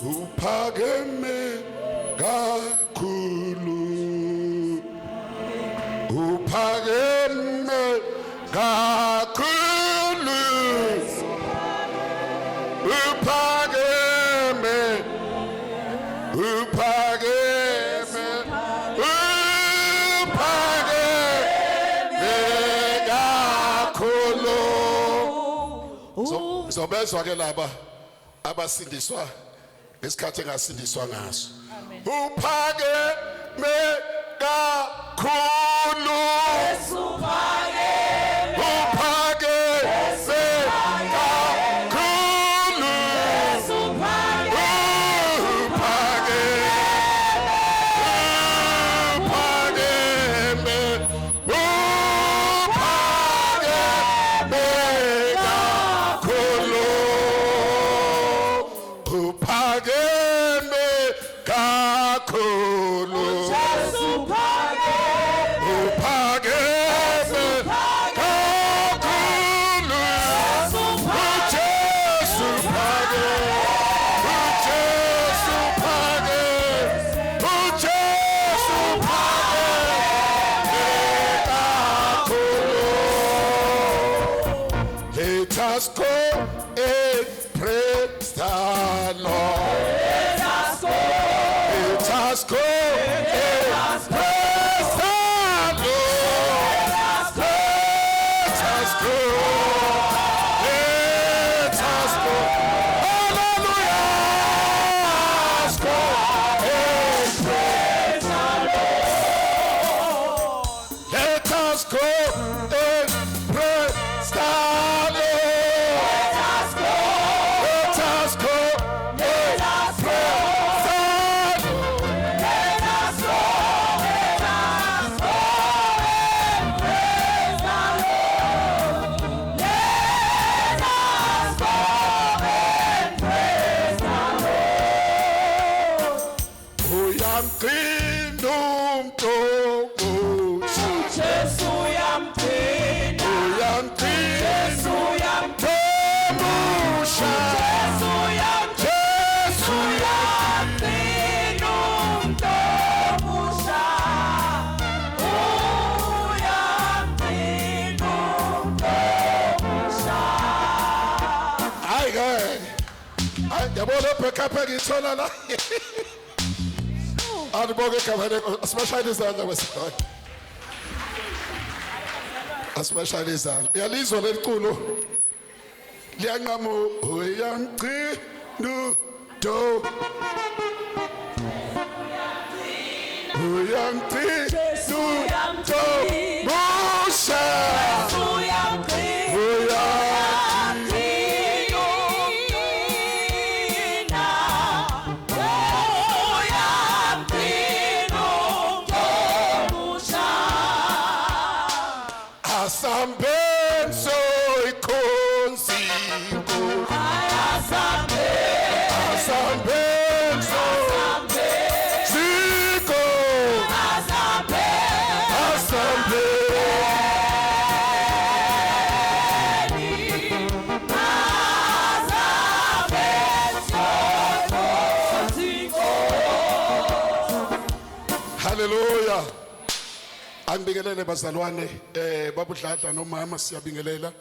Uphakeme kakhulu. Uphakeme kakhulu. Uphakeme. Uphakeme. Uphakeme kakhulu. Zobezwa ke laba abasindiswa ngesikhathi engasindiswa ngaso. Uphakeme kakhulu. Uphakeme kakhulu. Uphakeme. Uphakeme. Uphakeme kakhulu. Uphakeme kakhulu. Uphakeme kakhulu. UJesu phakeme. UJesu phakeme. UJesu phakeme kakhulu. Let us go and praise the Lord. Let us go and praise the Lord. Let us go. Let us go. Hallelujah. Let's go and praise the Lord. Let us go and praise the Lord. Let us go and praise the Lord. Uyamgcina umntu omusha. Jesu uyamgcina. Uyamgcina Jesu uyamgcina. omusha. Jesu uyamgcina. Jesu. Uyamgcina umntu omusha. Uyamgcina umntu omusha. Hayi ke. Hayi, yabo le backup engiyithola la. Anibonge igama lenkosi. Asibashayele izandla kwesibani. Asibashayele izandla. Uyalizwa leli culo? Liyanqamu uyamgcina do. Uyamgcina Jesu uyamgcina. musha. Uyamgcina. Uyamgcina. Uyamgcina. Uyamgcina umntu omusha. Asambeni soyikhonza inkosi. Ayasambe. Asambeni soyikhonza. Asambe. Asambeni. Hallelujah. Angibingelele bazalwane, babudladla nomama, siyabingelela.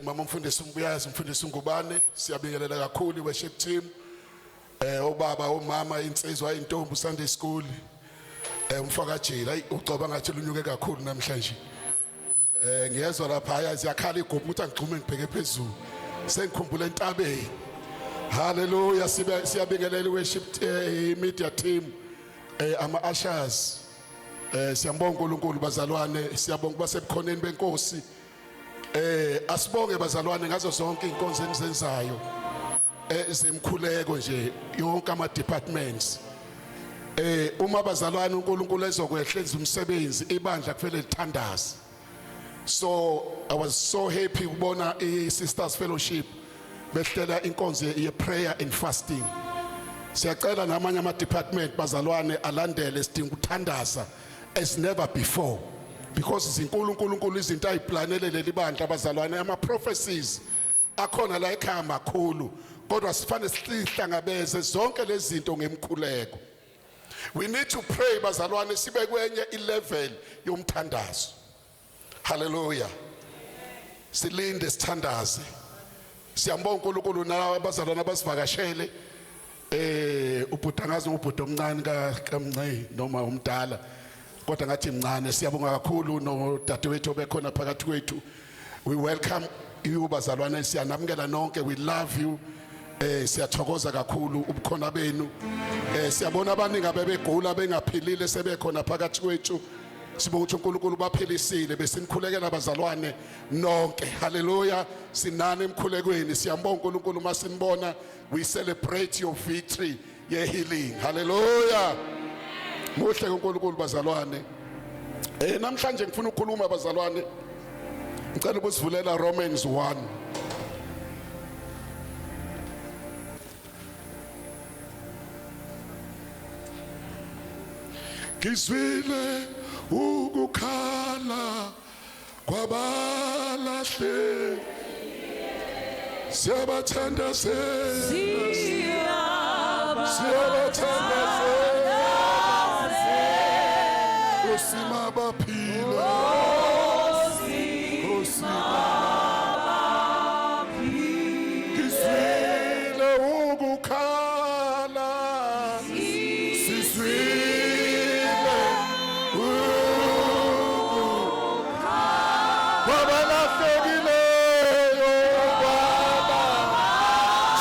Mama mfundisi uMbuyazi, mfundisi uNgubane, siyabingelela kakhulu worship team. Obaba, omama, insizwa, intombi, Sunday school. Umfakajeli, ayi ucoba ngathi lunyuke kakhulu namhlanje. Ngiyezwa lapha haya ziyakhala igubhu ukuthi angigxume ngibheke phezulu. Sengikhumbula entabeni. Hallelujah, sibe siyabingelela worship media team, ama ushers. Siyambonga uNkulunkulu bazalwane, siyabonga basebukhoneni benkosi. Asibonge bazalwane ngazo zonke inkonzo enizenzayo. Zemkhuleko nje yonke ama departments. Uma bazalwane uNkulunkulu ezokwehlenza umsebenzi, ibandla kufanele lithandaze. So I was so happy ukubona i Sisters Fellowship behlela inkonzo ye prayer and fasting. Siyacela namanye ama department bazalwane alandele, sidinga ukuthandaza as never before, because izinkulu uNkulunkulu izinto ayiplanele leli bandla bazalwane, ama prophecies akhona la ekhaya makhulu. Kodwa sifane sihlangabeze zonke lezi zinto ngemkhuleko. We need to pray, bazalwane, sibe kwenye ilevel yomthandazo. Hallelujah. Silinde, sithandaze. Siyambonga uNkulunkulu nawe abazalwane abasivakashele. Ubhuda, ngazi ubhuda omncane kaMnci noma umdala, kodwa ngathi mncane. Siyabonga kakhulu nodadewethu obekhona phakathi kwethu. We welcome you, bazalwane, siyanamukela nonke. We love you. Siyathokoza kakhulu ubukhona benu. Siyabona abaningi abebegula bengaphilile sebekhona phakathi kwethu. Sibonga ukuthi uNkulunkulu baphilisile. Besinikhulekela, bazalwane, nonke. Haleluya. Sinani emkhulekweni. Siyambonga uNkulunkulu masinibona. We celebrate your victory ye healing. Haleluya. Muhle uNkulunkulu, bazalwane. Namhlanje ngifuna ukukhuluma, bazalwane. Ngicela ukusivulela Romans 1. Ngizwile ukukhala kwabalahle, siyabathandazela, siyabathandazela, Nkosi mabaphile, Nkosi. Ngizwile ukukhala, sizwile kwabalahlekileyo, Baba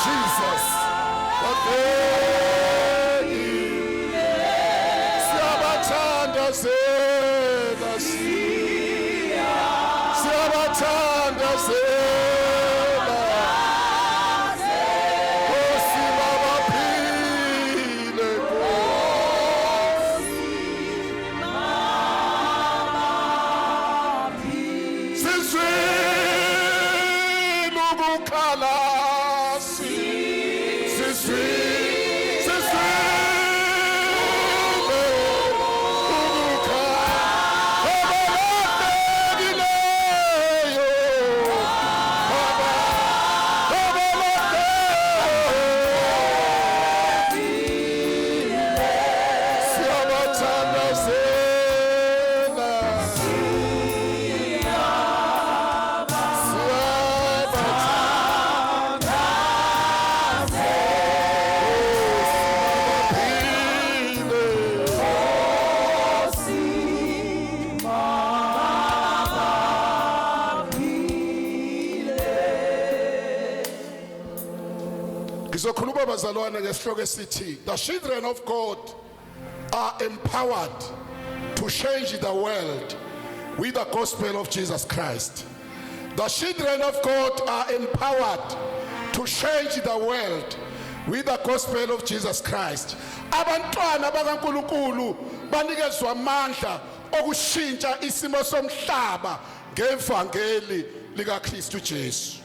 Jesus babhekile, siyabathandazela, siyabathandazela, Nkosi mabaphile, Nkosi. Sizwile ukukhala, sizwile, sizwile ukukhala kwabalahlekileyo, Baba, kwabalahlekileyo, siyabathandazela, siyabathandazela. Ngizokhuluma, bazalwane, ngesihloko esithi "The children of God are empowered to change the world with the gospel of Jesus Christ." The children of God are empowered to change the world with the gospel of Jesus Christ. Abantwana bakaNkulunkulu banikezwa amandla okushintsha isimo somhlaba ngevangeli likaKristu Jesu.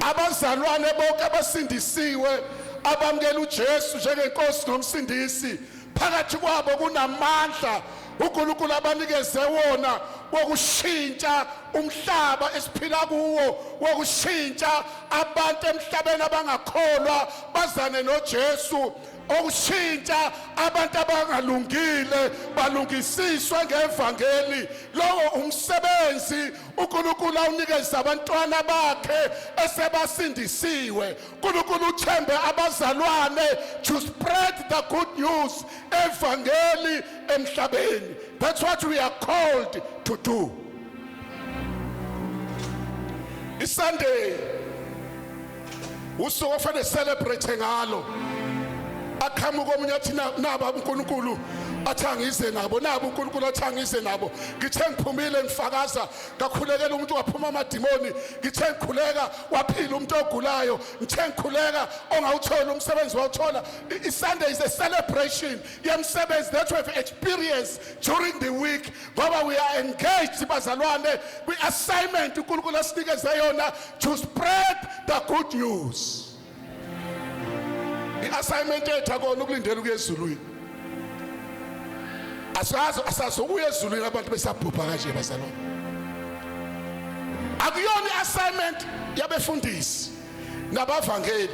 Abazalwane bonke abasindisiwe, abamukela uJesu njengenkosi nomsindisi, phakathi kwabo kunamandla uNkulunkulu abanikeze wona wokushintsha umhlaba esiphila kuwo, wokushintsha abantu emhlabeni abangakholwa bazane noJesu, okushintsha abantu abangalungile balungisiswe ngevangeli. Lowo umsebenzi uNkulunkulu awunikeza abantwana bakhe esebasindisiwe. uNkulunkulu uthembe abazalwane to spread the good news, evangeli, emhlabeni. That's what we are called to do. ISunday usuku ofanele celebrate ngalo. Aqhamuka omunye athi, "Naba uNkulunkulu athi angize nabo, nabo uNkulunkulu athi angize nabo. Ngithe ngiphumile ngifakaza, ngakhulekela umuntu waphuma amadimoni. Ngithe ngikhuleka, waphila umuntu ogulayo. Ngithe ngikhuleka, ongawuthola umsebenzi wawuthola." I-Sunday is a celebration yemsebenzi that we have experienced during the week, ngoba we are engaged, bazalwane, kwi-assignment uNkulunkulu asinikeze yona to spread the good news. I-assignment yethu akona ukulindela ukuya ezulwini. Asazi asazokuya ezulwini abantu besabhubha kanje, bazalwane. Akuyona i-assignment yabefundisi nabavangeli.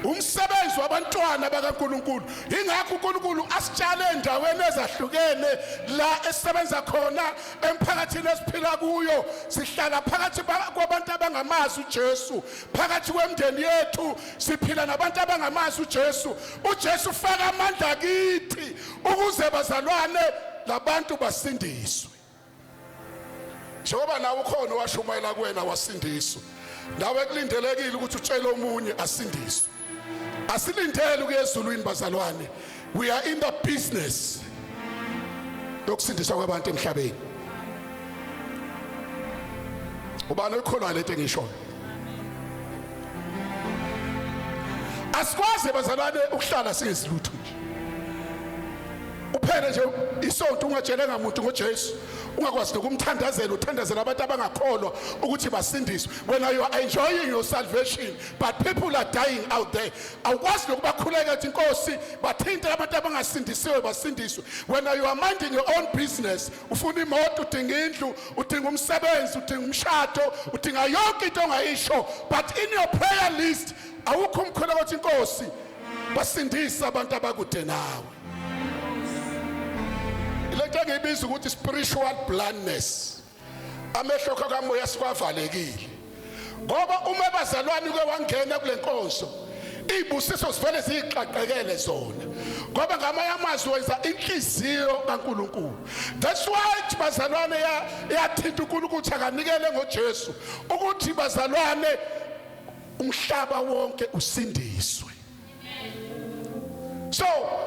Umsebenzi wabantwana bakaNkuluNkulu. Ingakho uNkulunkulu asitshale endaweni ezahlukene la esisebenza khona, emphakathini esiphila kuyo. Sihlala phakathi kwabantu abangamazi uJesu, phakathi kwemndeni yethu siphila nabantu abangamazi uJesu. UJesu ufaka amandla kithi ukuze, bazalwane, labantu basindiswe. Njengoba nawe ukhona washumayela kuwena wasindiswa, nawe kulindelekile ukuthi utshele omunye asindiswe. Asilindele ukuya ezulwini, bazalwane. We are in the business yokusindiswa kwabantu emhlabeni. Ubani oyikholwayo lento engishoyo? Asikwazi, bazalwane, ukuhlala singezilutho nje. Uphele nje isonto ungatshelenga muntu ngoJesu, ungakwazi nokumthandazela, uthandazela abantu abangakholwa ukuthi basindiswe. Wena you are enjoying your salvation, but people are dying out there. Awukwazi nokubakhuleka ukuthi, "Inkosi, bathinte abantu abangasindisiwe, basindiswe." Wena you are minding your own business. Ufuna imoto, udinga indlu, udinga umsebenzi, udinga umshado, udinga yonke into ongayisho, but in your prayer list awukho umkhuleko ukuthi, "Inkosi, basindise abantu abakude nawe." Lento engiyibiza ukuthi spiritual blindness, amehlo kamoya sikwavalekile, ngoba uma, bazalwane, ke wangena kule nkonzo, izibusiso zivele ziyiqaqekele zona, ngoba ngamanye amazwi wenza inhliziyo kaNkuluNkulu. That's why, bazalwane, yathinta uNkulunkulu ukuthi akanikele ngoJesu ukuthi, bazalwane, umhlaba wonke usindiswe. So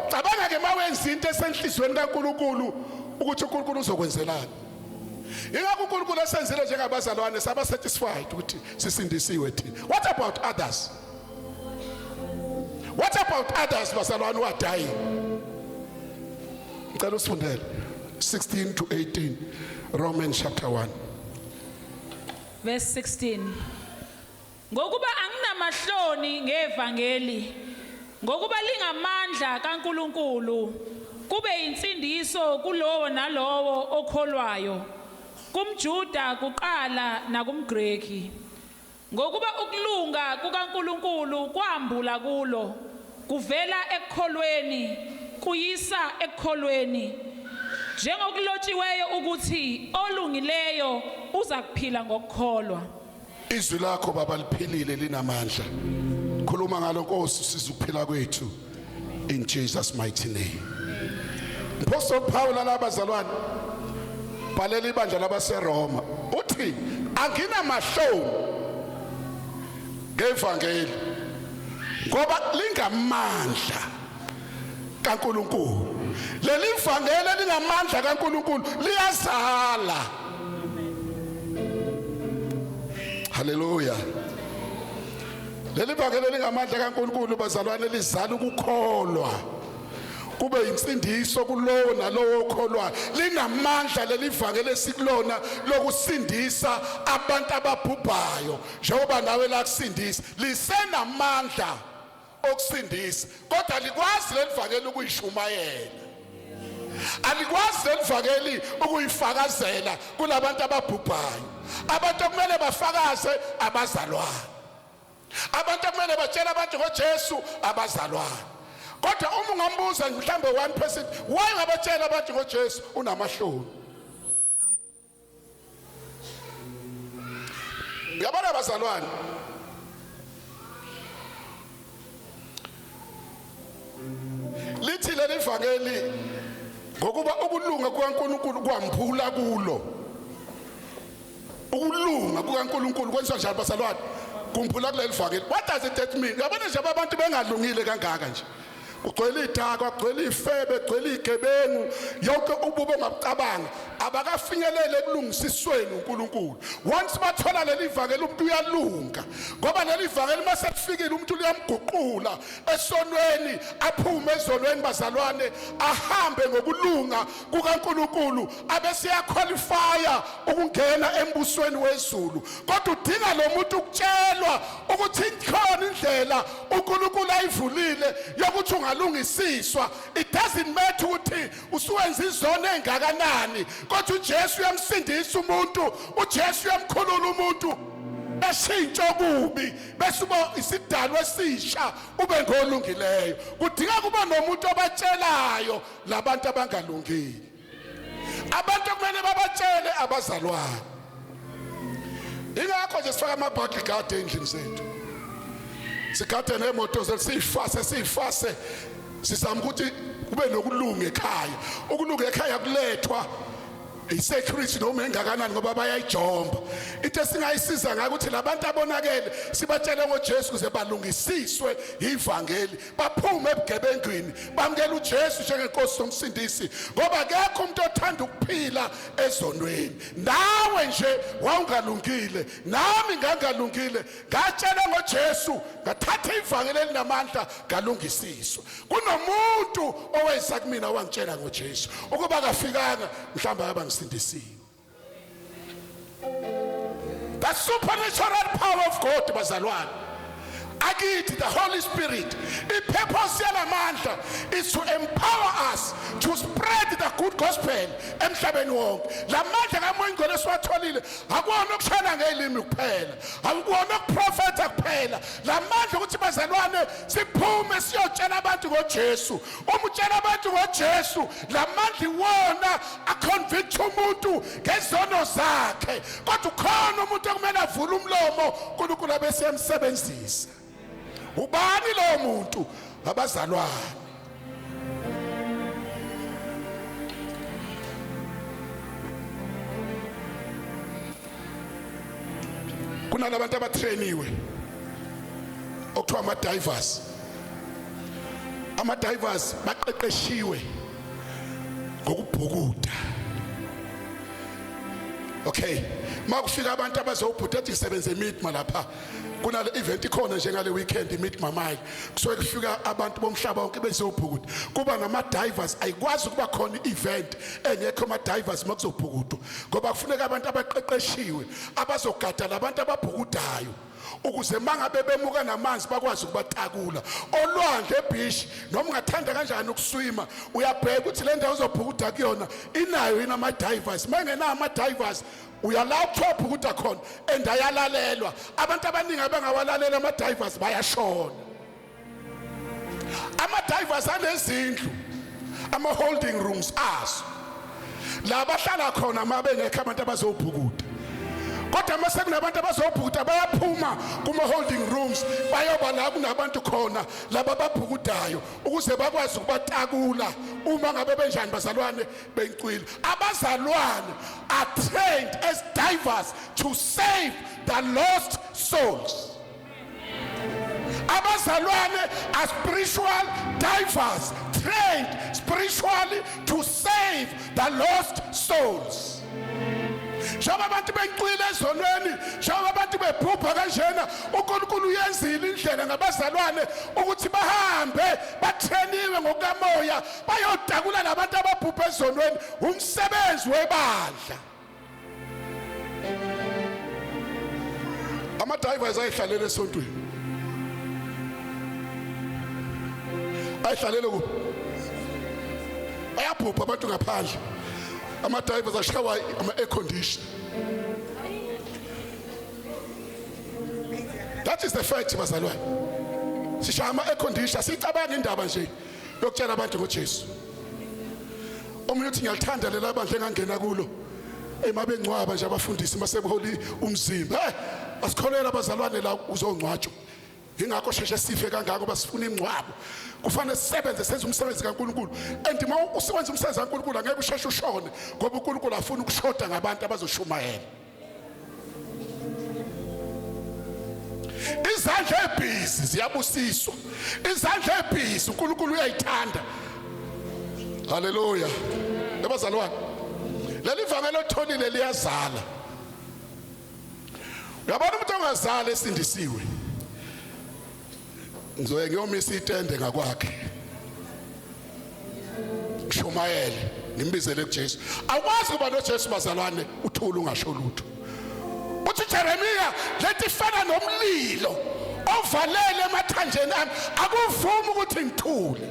cabanga ke mawenza into esenhlizweni kaNkuluNkulu ukuthi uNkulunkulu uzokwenzelani. Ingakho uNkulunkulu esenzile njengabazalwane saba satisfied ukuthi sisindisiwe thina. What about others? What about others, bazalwane, who are dying? Ngicela usifundele 16 to 18, Romans chapter 1. Verse 16. Ngokuba anginamahloni ngevangeli, ngokuba lingamandla kaNkuluNkulu kube insindiso kulowo nalowo okholwayo, kumJuda kuqala nakumGreki. Ngokuba ukulunga kukaNkuluNkulu kwambula kulo, kuvela ekukholweni kuyisa ekukholweni, njengokulotshiweyo ukuthi olungileyo uza kuphila ngokukholwa. Izwi lakho, Baba, liphilile, linamandla. Khuluma ngalo, Nkosi, siza ukuphila kwethu, in Jesus' mighty name. Apostle Paul labazalwane bhalela ibandla labaseRoma, uthi anginamahloni ngevangeli, ngoba lingamandla kaNkuluNkulu. Leli vangeli lingamandla kaNkuluNkulu, liyazala. Haleluya! Leli vangeli lingamandla kaNkuluNkulu, bazalwane, lizala ukukholwa kube insindiso kulowo nalowo okholwayo. Linamandla leli vangeli esikulona lokusindisa abantu ababhubhayo, njengoba nawe lakusindisa. Lisenamandla okusindisa, kodwa likwazi leli vangeli ukuyishumayela, alikwazi leli vangeli ukuyifakazela kulabantu ababhubhayo. Abantu okumele bafakaze abazalwane, abantu okumele batshele abantu ngoJesu abazalwane. Kodwa uma ungambuza mhlambe 1%, why ungabatshela abantu ngoJesu? Unamahloni. Uyabona, bazalwane, lithi leli vangeli, ngokuba ukulunga kukaNkuluNkulu kwambula kulo. Ukulunga kukaNkuluNkulu kwenziwa njani, bazalwane? Kumbula kuleli vangeli. What does it mean? Uyabona nje, abantu bengalungile kangaka nje, kugcwele idakwa, kugcwele ifebe, kugcwele igebengu, yonke ububi ongabucabanga, abakafinyelele ekulungisisweni uNkulunkulu. Once bathola leli vangeli, umuntu uyalunga, ngoba leli vangeli mase kufikile umuntu liyamguqula esonweni, aphume ezonweni, bazalwane, ahambe ngokulunga kukaNkulunkulu, abese yaqualifya ukungena embusweni wezulu. Kodwa udinga lo muntu ukutshelwa ukuthi ikhona indlela uNkulunkulu ayivulile yokuthi ungalungisiswa. It doesn't matter ukuthi usuwenza izono engakanani, kodwa uJesu uyamsindisa umuntu, uJesu uyamkhulula umuntu. Beshintsha okubi bese uba isidalwa esisha, ube ngolungileyo. Kudinga kuba nomuntu obatshelayo labantu abangalungile. Abantu okumele babatshele abazalwane. Ingakho nje sifaka ama-buggy guard endlini zethu, sigade nemoto zethu, siyifase siyifase, sizama ukuthi kube nokulunga ekhaya. Ukulunga ekhaya kulethwa i-security noma engakanani, ngoba bayayijomba. Into esingayisiza ngayo ukuthi labantu abonakele sibatshele ngoJesu ukuze balungisiswe ivangeli, baphume ebugebengwini, bamukele uJesu njengenkosi nomsindisi, ngoba akekho umuntu othanda ukuphila ezonweni. Nawe nje wawungalungile, nami ngangalungile, ngatshela ngoJesu, ngathatha ivangeli elinamandla, ngalungisiswa. Kunomuntu oweza kumina wangitshela ngoJesu. Ukuba kafikanga, mhlawumbe abangisindisiwe. The supernatural power of God, bazalwane, akithi the Holy Spirit. I-purpose yalamandla is to empower us to spread the good gospel emhlabeni wonke. Lamandla kaMoya Ingcwele esiwatholile akuwona ukushana ngelimi kuphela, akuwona ukuprofetha kuphela. Lamandla ukuthi, bazalwane, siphume siyotshela abantu ngoJesu. Uma utshela abantu ngoJesu, lamandla iwona a-convict umuntu ngezono zakhe. Kodwa ukhona umuntu okumele avule umlomo, uNkulunkulu abese emsebenzisa. Ubani lowo muntu? Abazalwane. Kunalabantu abatrainiwe okuthiwa ama-divers. Ama-divers baqeqeshiwe ngokubhukuda. Okay, makufika abantu abazobhuda, ethi ngisebenze eMidma lapha, kunale event ikhona njengale weekend, iMidma Mile, kusuke kufika abantu bomhlaba wonke bezobhukuda, kuba nama divers. Ayikwazi ukuba khona i-event engekho ama divers makuzobhukudwa, ngoba kufuneka abantu abaqeqeshiwe abazogada labantu ababhukudayo, ukuze mangabe bemuka namanzi bakwazi ukubatakula olwandle, ebeach. Noma ungathanda kanjani ukuswima, uyabheka ukuthi le ndawo ozobhukuda kuyona inayo yini ama-divers. Uma ingenayo ama-divers, uyala kuthiwa bhukuda khona, and ayalalelwa. Abantu abaningi abangawalalela ama-divers bayashona. Ama-divers anezindlu, ama-holding rooms azo la bahlala khona ma bengekho abantu abazobhukuda. Kodwa uma sekunabantu abazobhukuda, bayaphuma kuma-holding rooms, bayoba la kunabantu khona laba ababhukudayo, ukuze bakwazi ukubatakula uma ngabe benjani, bazalwane, bencwile. Abazalwane are trained as divers to save the lost souls. Abazalwane are spiritual divers, trained spiritually to save the lost souls. Njengoba abantu bencwile ezonweni, njengoba abantu bebhubha kanjena, uNkulunkulu uyenzile indlela ngabazalwane ukuthi bahambe batrainiwe ngokukamoya, bayotakula labantu ababhubha ezonweni. Umsebenzi webandla. Ama-divers ayihlalele esontweni, ayihlalele kuphi? Bayabhubha abantu ngaphandle, ama-divers ashawa ama-air condition. That is the fact, bazalwane. Sishaya ama-air condition, siyicabanga indaba nje yokutshela abantu ngoJesu. Omunye uthi, "Ngiyalithanda lela bandla engangena kulo. Emabengcwaba nje abafundisi masebeholi umzimba, hey, asikholela abazalwane la uzongcwatshwa. Ingakho sheshe sife kangako, basifuna ingcwabo." Kufanele sisebenze, senze umsebenzi kaNkuluNkulu, and uma usebenza umsebenzi kaNkuluNkulu angeke usheshe ushone, ngoba uNkulunkulu afuna ukushoda ngabantu abazoshumayela. Izandla e-busy ziyabusiswa. Izandla e-busy uNkulunkulu uyayithanda. Haleluya, ebazalwane. Leli vangeli otholile liyazala. Uyabona, umuntu ongazali esindisiwe, ngizoye ngiyomisa itende ngakwakhe, ngishumayele, ngimbizele kuJesu. Awukwazi kuba noJesu, bazalwane, uthule ungasho lutho. Uthi Jeremiah, leti ifana nomlilo ovalele emathanjeni ami, akuvumi ukuthi ngithule,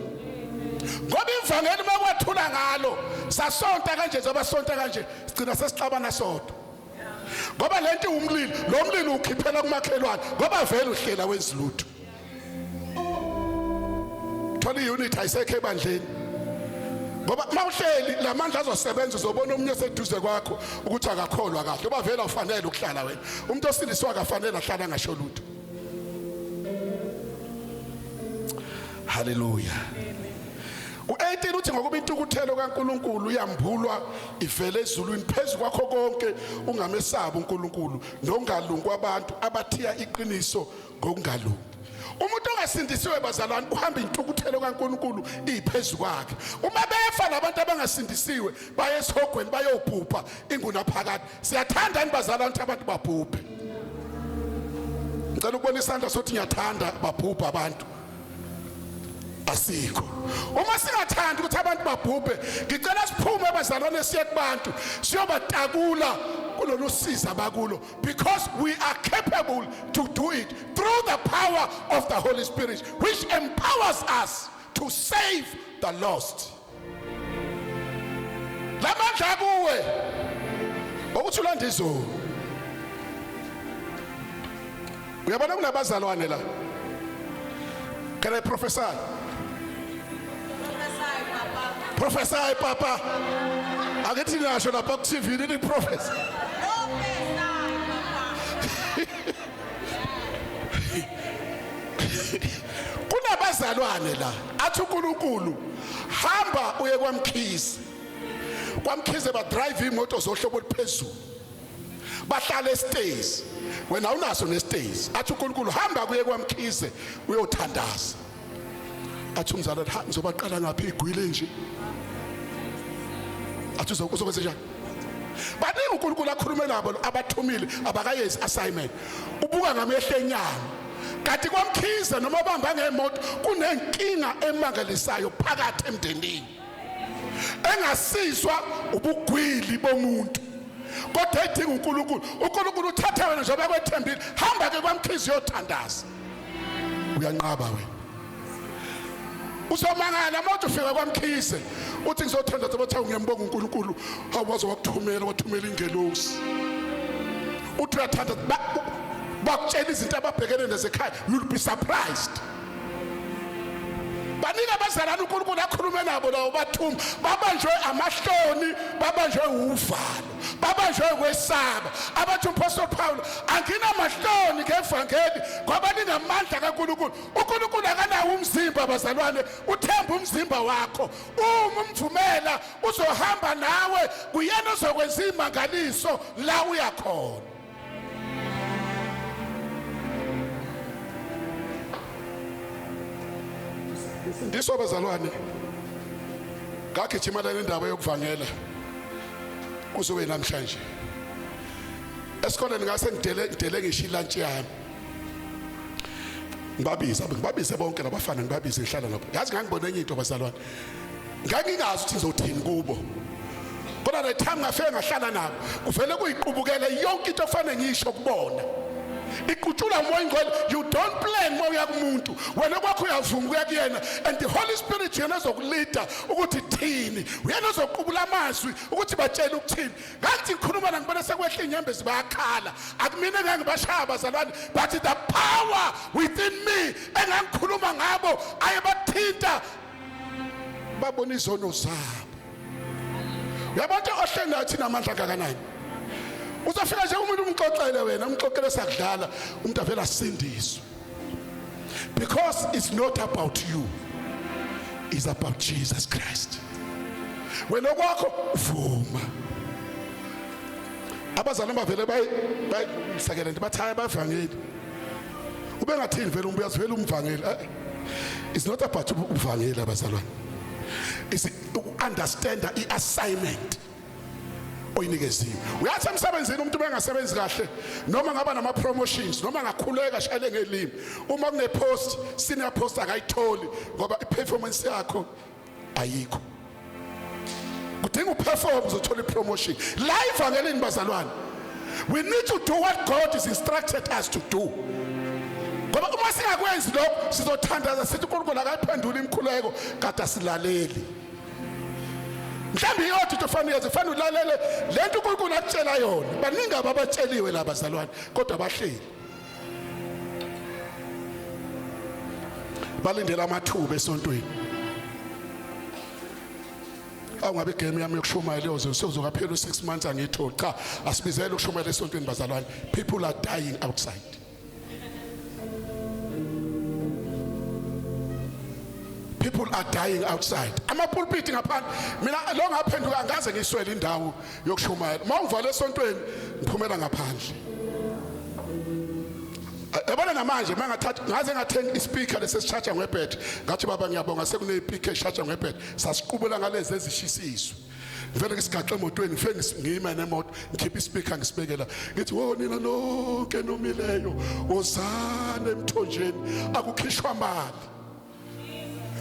ngoba ivangeli makwathula ngalo, sasonta kanje, zabasonta kanje, sigcina sesixabana sodwa. Ngoba lento umlilo, lo mlilo ukhiphela kumakhelwane ngoba vele uhlela wezilutho. Thola iunit ayisekho ebandleni. Ngoba mawuhleli lamandla azosebenza uzobona omunye oseduze kwakho ukuthi akakholwa kahle. Ngoba vele awufanele ukuhlala wena. Umuntu osindiswa akafanele ahlala ngasho lutho. Hallelujah. U18 uthi ngokuba intukuthelo kaNkuluNkulu iyambulwa ivele ezulwini phezu kwakho konke ungamesabi uNkulunkulu nokungalungi kwabantu abathiya iqiniso ngokungalungi. Umuntu ongasindisiwe bazalwane uhamba intukuthelo kaNkuluNkulu iphezulu kwakhe. Uma befa labantu abangasindisiwe baye esihogweni bayobhubha ingunaphakade. Siyathanda ni bazalwane ukuthi abantu babhubhe. Ngicela ukubona isandla sothi ngiyathanda babhubha abantu. Asikho. Uma singathandi ukuthi abantu babhubhe, ngicela siphume bazalwane siye kubantu siyobatakula kulolu siza abakulo, because we are capable to do it through the power of the Holy Spirit, which empowers us to save the lost. Lamandla kuwe ukuthi ulande izolo. Uyabona kunabazalwane la. Can I prophesy? Prophesy, Papa. Akithi ngasho lapha ku TV ni prophesy. Kunabazalwane la athi uNkulunkulu hamba uye kwaMkhize. KwaMkhize ba drive imoto zohlobo oluphezulu. Bahlala estezi. Wena awunaso nestezi. Athi uNkulunkulu hamba kuye kwaMkhize uyothandaza. Athi umzalwane ha ngizobaqala ngaphi igwile nje. Athi uzokwenza njani? Baningi uNkulunkulu akhulume nabo abathumile abakayenzi assignment. Ubuka ngamehlo enyama. Kanti kwaMkhize noma bamba ngemoto kunenkinga emangalisayo phakathi emndenini. Engasizwa ubugwili bomuntu. Kodwa edinga uNkulunkulu. uNkulunkulu uthatha wena njengoba kwethembile. Hamba ke kwaMkhize uyothandaza. Uyanqaba wena. Uzomangala uma ufika kwaMkhize uthi ngizothandaza bathi ngiyambonga uNkulunkulu awaze wakuthumela wathumela ingelosi. Uthi uyathandaza bakutshela izinto ababhekene nazo ekhaya, you'll be surprised. Baningi abazalwane uNkulunkulu akhulume nabo lawo bathuma babanjwe amahloni, babanjwe uvalo, babanjwe ukwesaba. Abathi uMpostoli Paul anginamahloni ngevangeli ngoba lingamandla kaNkulunkulu. uNkulunkulu akanawo umzimba bazalwane, uthemba umzimba wakho. Uma umvumela uzohamba nawe, kuyena ozokwenza imangaliso la uyakhona. Ndiswa bazalwane, ngagijima le ndaba yokuvangela kuzobe namhlanje. Esikoleni ngase ngidele ngisho ilunch yami. Ngibabize bonke labafana, ngibabize ngihlala nabo. Yazi ngangibona enye into bazalwane. Ngangingazi ukuthi ngizothini kubo. Kodwa the time ngafika ngahlala nabo, kuvele kuyiqubukele yonke into ofanele ngisho kubona. Iqutshula umoya ingcwele. You don't plan uma uya kumuntu, wena kwakho uyavuma ukuya kuyena, and the Holy Spirit yena ozokulida ukuthi thini, uyena ozoqubula amazwi ukuthi batshele ukuthini. Ngathi ngikhuluma la ngibona sekwehla inyembezi bayakhala. Akumina engangibashaya abazalwane, but the power within me engangikhuluma ngabo ayebathinta babona izono zabo. Uyabona ohleli nathi namandla kangakanani. Uzofika nje umuntu umxoxele wena, umxoxele sakudlala, umuntu avela asindiswe. Because it's not about you, it's about Jesus Christ. Wena kwakho vuma. Abazalwane bavele bayisekele nje bathi hayi abavangeli. Ubengathini vele umbuya vele umvangeli. It's not about uvangeli abazalwane. It's understand i-assignment oyinikeziwe. Uyathi emsebenzini umuntu bengasebenzi kahle noma ngaba nama promotions noma ngakhuleka shayele ngelimi, uma kune post, senior post akayitholi ngoba i-performance yakho ayikho. Kudinga uperform uzothola ipromotion. La evangelini bazalwane, we need to do what God has instructed us to do. Ngoba uma singakwenzi lokho sizothandaza sithi uNkulunkulu akayiphenduli imikhuleko, kade asilaleli. Mhlawumbe iyodwa into ofanele uyenze, fanele ulalele lento uNkulunkulu akutshela yona. Baningi ababatsheliwe la bazalwane, kodwa bahleli balindela amathuba esontweni. Awungabe igame yami yokushumayela yoze sezokaphela u6 months angiyitholi. Cha, asibizele ukushumayela esontweni bazalwane. People are dying outside. People are dying outside. Amapulpit ngaphandle. Mina lo ngaphenduka angaze ngiswele indawo yokushumayela. Uma ungivale esontweni ngiphumela ngaphandle. Yabona namanje mangathatha ngaze ngathenga ispeaker lesesicharger ngebed, ngathi baba ngiyabonga sekunezipikha esicharger ngebed, sasiqubula ngalezi ezishisiswe. Ngivele ngisigaxe emotweni, ngifike ngime nemoto, ngikhiphe ispeaker ngisibekela, ngithi wo nina nonke nomileyo wozani emthonjeni, akukhishwa mali.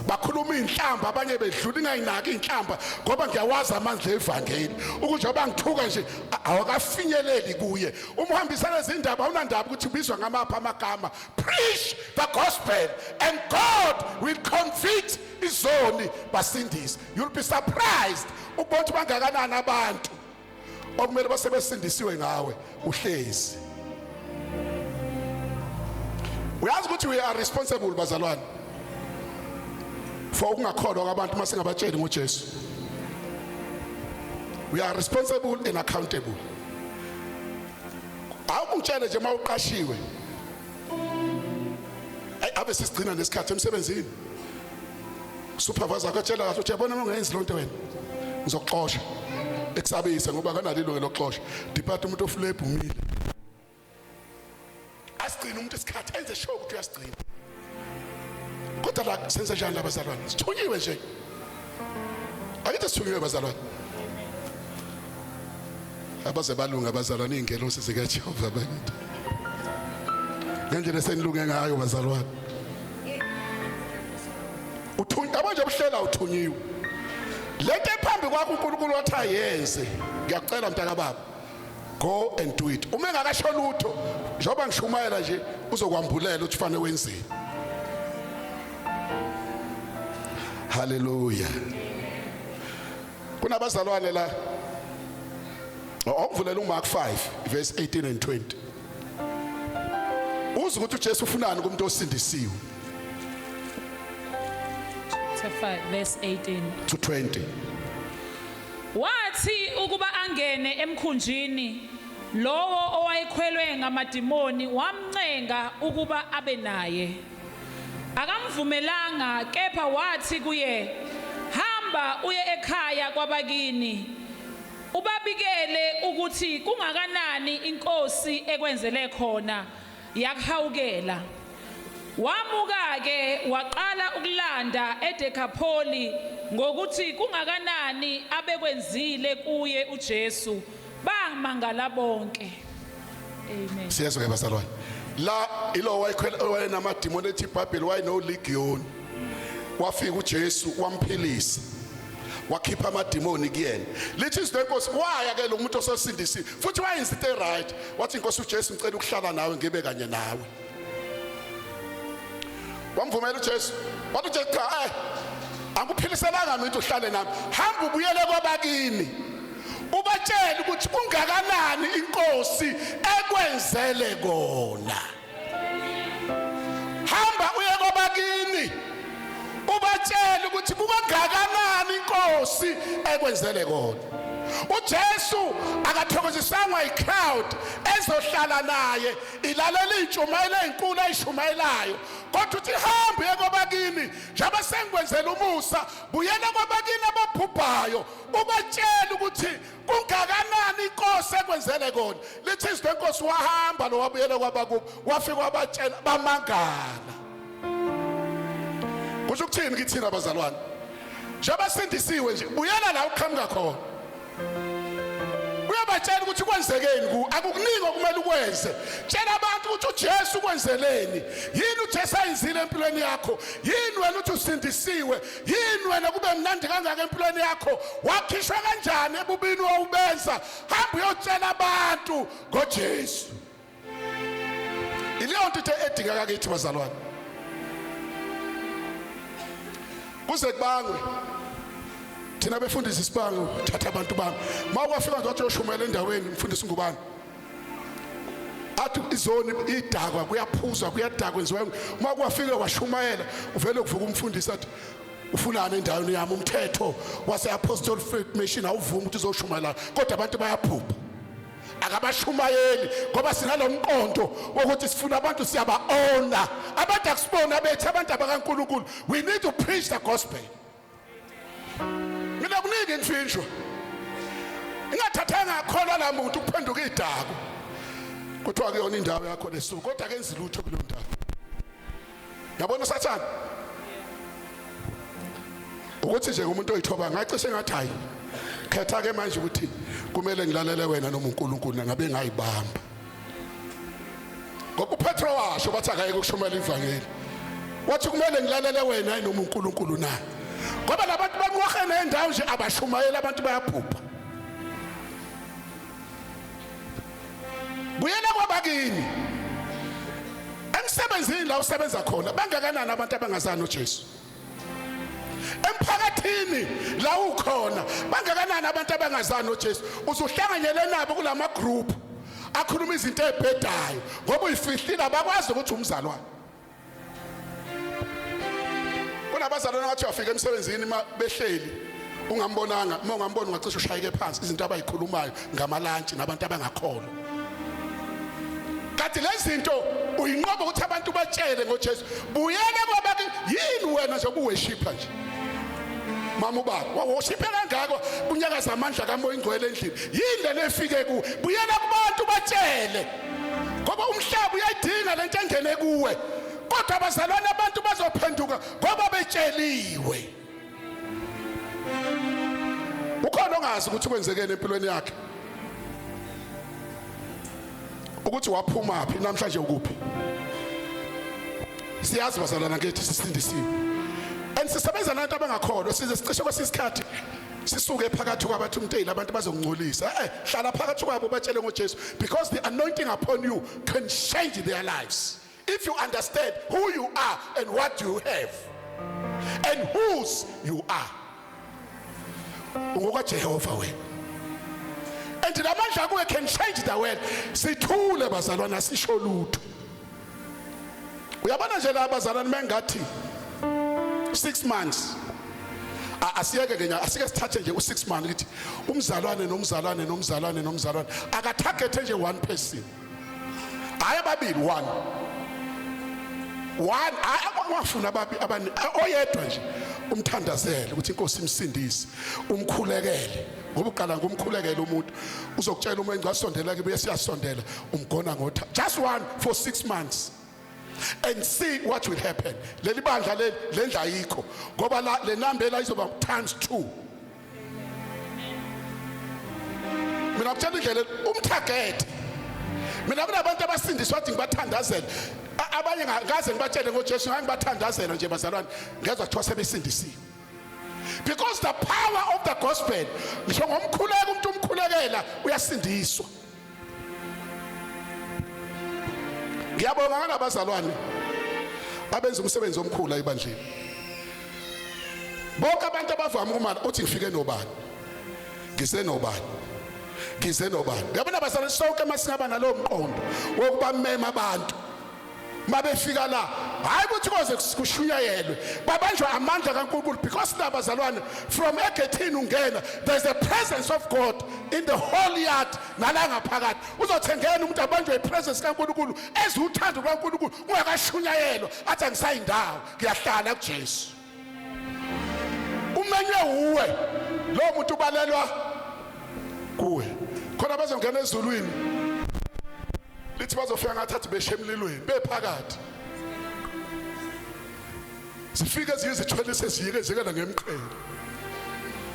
Bakhuluma inhlamba abanye bedlula, ingayinaki inhlamba ngoba ngiyawazi amandla evangeli, ukuthi njengoba ngithuka nje awakafinyeleli kuye. Uma uhambisana izindaba awunandaba ukuthi ubizwa ngamaphi amagama. Preach the gospel and God will convict izoni basindise. You'll be surprised ukubona ukuthi bangakanani abantu okumele basebesindisiwe ngawe uhlezi. Uyazi ukuthi we are responsible bazalwane for ukungakholwa kwabantu uma singabatsheli ngoJesu. We are responsible and accountable. Awukungitshele nje uma uqashiwe, ayi abe sisigcina nesikhathi emsebenzini, supervisor akatshela kahle uthi yabona uma ungayenzi lonto wena ngizokuxosha, ekusabise ngoba akanalo ilungelo lokuxosha. Department of labor umile, asigcine umuntu isikhathi, enze sure ukuthi uyasigcina. Kodwa la senze njani labazalwane? Sithunyiwe nje, akithi sithunyiwe bazalwane, abaze balunga abazalwane, iy'ngelosi zikaJehova bakithi, ngendlela esenilunge ngayo bazalwane. Uthunywa abanje buhlela, uthunyiwe. Lento ephambi kwakho uNkulunkulu wathi ayenze, ngiyakucela mntaka baba, go and do it. Uma engakasho lutho, njengoba ngishumayela nje, uzokwambulela ukuthi fanele wenzeni. Haleluya. Kunabazalwane la, awuvulela uMark 5 verse 18 and 20, uze ukuthi uJesu ufunani kumuntu osindisiwe. Chapter 5 verse 18 to 20. Wathi ukuba angene emkhunjini, lowo owayekhwelwe ngamadimoni wamncenga ukuba abe naye. Akamvumelanga, kepha wathi kuye, hamba uye ekhaya kwabakini, ubabikele ukuthi kungakanani inkosi ekwenzele khona, yakuhawukela. Wamuka-ke waqala ukulanda eDekapholi ngokuthi kungakanani abekwenzile kuye uJesu, bamangala bonke. Amen. Siyezwa ke bazalwane, la ilo wayekhwela wayenamadimoni, ethi iBhayibheli wayenolegion. Wafika uJesu wamphilisa, wakhipha amadimoni kuyena. Lithi izwi lenkosi waya ke lo muntu osesindisiwe, futhi wayenza into right, wathi inkosi uJesu ngicela ukuhlala nawe, ngibe kanye nawe. Wamvumela uJesu, wathi uJesu cha, angiphiliselanga mina uhlale nami, hamba ubuyele kwabakini ubatshele ukuthi kungakanani inkosi ekwenzele kona. Hamba uye kwabakini ubatshele ukuthi kungakanani inkosi ekwenzele kona. uJesu akathokozisangwa icrowd ezohlala naye ilalela iy'ntshumayelo ey'nkulu ayishumayelayo, kodwa uthi hamba uye kwabakini, njengoba sengikwenzela umusa, buyela kwabakini ababhubhayo ubatshele ukuthi kungakanani inkosi ekwenzele kona. Lithi izwi lenkosi wahamba lo wabuyela kwabakubo, wafika wabatshela, bamangala. Kusho ukuthini kithina abazalwane? Njengoba sindisiwe nje, buyela la uqhamuka khona, uyabatshela ukuthi kwenzekeni ku akukuningi okumele ukwenze. Tshela abantu ukuthi uJesu ukwenzeleni, yini uJesu ayenzile empilweni yakho, yini wena uthi usindisiwe, yini wena kube mnandi kangaka empilweni yakho, wakhishwa kanjani ebubini wawubenza. Hamba uyotshela abantu ngoJesu. Ileyo nto into edingeka kithi bazalwane, kuze kubangwe. Thina befundisi isibango thatha abantu bami. Mawafika nje wathi uyoshumayela endaweni, mfundisi ngubani? Athi izoni idakwa, kuyaphuzwa, kuyadakwa, kwenziwa. Uma kwafika washumayela, uvele kuvuka umfundisi athi, ufunani endaweni yami? Umthetho wase-Apostle Faith Mission awuvumi ukuthi uzoshumayela, kodwa abantu bayaphupha. Akabashumayeli ngoba sinalo mqondo wokuthi sifuna abantu, siyaba-owna abantu, akusibona bethu abantu abakaNkulunkulu. We need to preach the gospel. Mina kuningi ngimfinjwa ingathathanga ngakholwa la muntu kuphenduka idako, kuthiwa kuyona indawo yakho lesuku, kodwa akenzi lutho kuleyo ndawo. Yabona uSathane ukuthi nje umuntu oyithoba ngacishe ngathi, hayi, khetha ke manje ukuthi kumele ngilalele wena noma uNkulunkulu. Ngabe ngayibamba ngoba uPetro washo bathi akayeke ukushumayela ivangeli, wathi kumele ngilalele wena hayi noma uNkulunkulu na, ngoba labantu banqwahe nendawo nje abashumayela, abantu bayabhubha. Buyela kwabakini, emsebenzini la usebenza khona, bangakanani abantu abangazani uJesu? Emphakathini la ukhona, bangakanani abantu abangazani uJesu? Uzuhlanganyele nabo kulama group akhuluma izinto ezibhedayo ngoba uyifihlile, abakwazi ukuthi umzalwane. Kunabazalwane ngathi uyafika emsebenzini ma behleli ungambonanga, uma ungambona ungacishe ushayeke phansi, izinto abayikhulumayo ngamalantshi nabantu abangakholwa. Kanti lezi zinto uyinqoba ukuthi abantu batshele ngoJesu. Buyela kwabaki. Yini wena nje ubuworshipha nje mama, ubaba waworshiphe kangako, kunyakaza amandla kaMoya Ingcwele endlini, yini lena efike kuwe? Buyela kubantu batshele, ngoba umhlaba uyayidinga lento engene kuwe. Kodwa abazalwane, abantu bazophenduka ngoba betsheliwe. Ukhona ongazi ukuthi kwenzekeni empilweni yakhe, ukuthi waphuma phi, namhlanje ukuphi? Siyazi bazalwana ngethu sisindisiwe and sisebenza nabantu abangakholwa, size sicishe kwesinye isikhathi sisuke phakathi kwabathi umnteli abantu bazongcolisa. Hlala phakathi kwabo, batshele ngoJesu, because the anointing upon you can change their lives if you understand who you are and what you have and whose you are. UngokaJehova wena and lamandla kuwe can change the world. Sithule bazalwana, sisho lutho. Uyabona nje la bazalwane, mengathi 6 months, asiyeke ke, asike sithathe nje u6 months ukuthi umzalwane nomzalwane nomzalwane nomzalwane akatargethe nje one person, hayi ababili, one one, hayi ungafuni ababi abani, oyedwa nje umthandazele ukuthi inkosi imsindise, umkhulekele, ngoba uqala ngomkhulekele umuntu uzokutshela uma engcasondela ke, bese siyasondela, umgona ngotha. Just one for 6 months and see what will happen. Leli bandla leli lendla ayikho, ngoba la le number la izoba times 2. Mina ngikutshela indlela umtarget. Mina kunabantu abasindiswa athi ngibathandazela, abanye ngaze ngibatshele ngoJesu, ngangibathandazela nje bazalwane, ngezwa kuthiwa sebesindisiwe, because the power of the gospel, ngisho ngomkhuleko umuntu umkhulekela uyasindiswa. Ngiyabonga ngalabazalwane abenza umsebenzi omkhulu ebandleni. Bonke abantu abavama ukumala uthi ngifike nobani, ngize nobani, ngize nobani. Yabona bazalwane, sonke masingaba nalowo mqondo wokubamema abantu mabefika la, hayi ukuthi koze kushunyayelwe, babanjwa amandla kaNkulunkulu, because la bazalwane, from egethini ungena, there's a presence of God in the whole yard nala ngaphakathi. Uzothengena umuntu abanjwe ipresence kaNkulunkulu, ezuthando kaNkulunkulu, kungakashunyayelwa, athi angisayindawo, ngiyahlala kuJesu. Umenywe uwe lo muntu, ubalelwa kuwe khona bazongena ezulwini. Lithi bazofika ngathi athi beshe emlilweni, bephakathi, zifike ezinye zithwele seziyike zikela ngemqhele,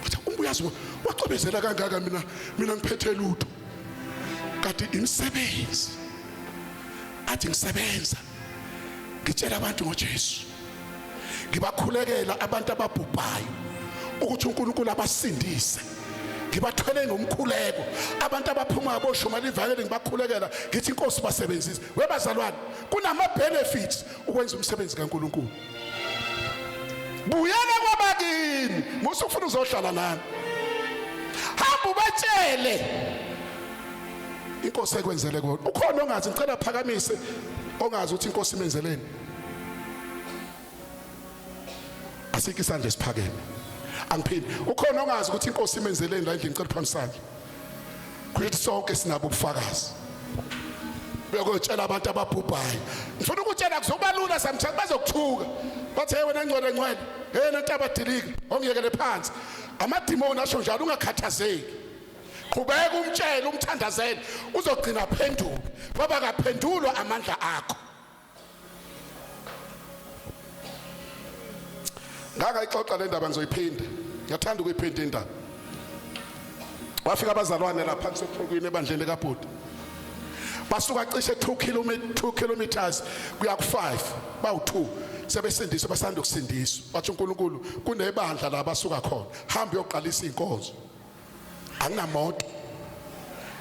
bathi umbuyazi wacobezela kangaka, mina ngiphethe lutho. Kanti imisebenzi athi ngisebenza ngitshela abantu ngoJesu, ngibakhulekela abantu ababhubhayo ukuthi uNkulunkulu abasindise, ngibathwele ngomkhuleko abantu abaphuma boshumela ivangeli, ngibakhulekela ngithi inkosi basebenzise. Webazalwane, kunama benefits ukwenza umsebenzi kaNkulunkulu. Buyela kwabakini. Musa ufuna uzohlala nami. Hamba ubatshele inkosi ekwenzele kona. Ukhona ongazi, ngicela phakamise ongazi ukuthi inkosi imenzeleni. Asikho isandla esiphakeme. Angiphinde, ukhona ongazi ukuthi inkosi imenzeleni la endlini, ngicela phakamise isandla. Kuthi sonke sinabo ubufakazi. Beyokutshela abantu ababhubhayo. Ngifuna ukutshela kuzoba lula sometimes bazokuthuka. Bathi hey wena ngcwele ngcwele, hey nentaba dilika, ongiyekele phansi. Amadimoni asho njalo, ungakhathazeki. Qhubeka umtshele, umthandazele, uzogcina phenduka. Ngoba kaphendulwa amandla akho. Ngakayixoxa le ndaba, ngizoyiphinda. Ngiyathanda ukuyiphinda indaba. Wafika abazalwane lapha kuseThekwini ebandleni likaBhuti. Basuka cishe 2 km 2 kilometers kuya ku5, bawu2 sebesindiswa, basanda ukusindiswa. Bathi uNkulunkulu kunebandla la basuka khona, hamba uyoqalisa inkonzo. Anginamoto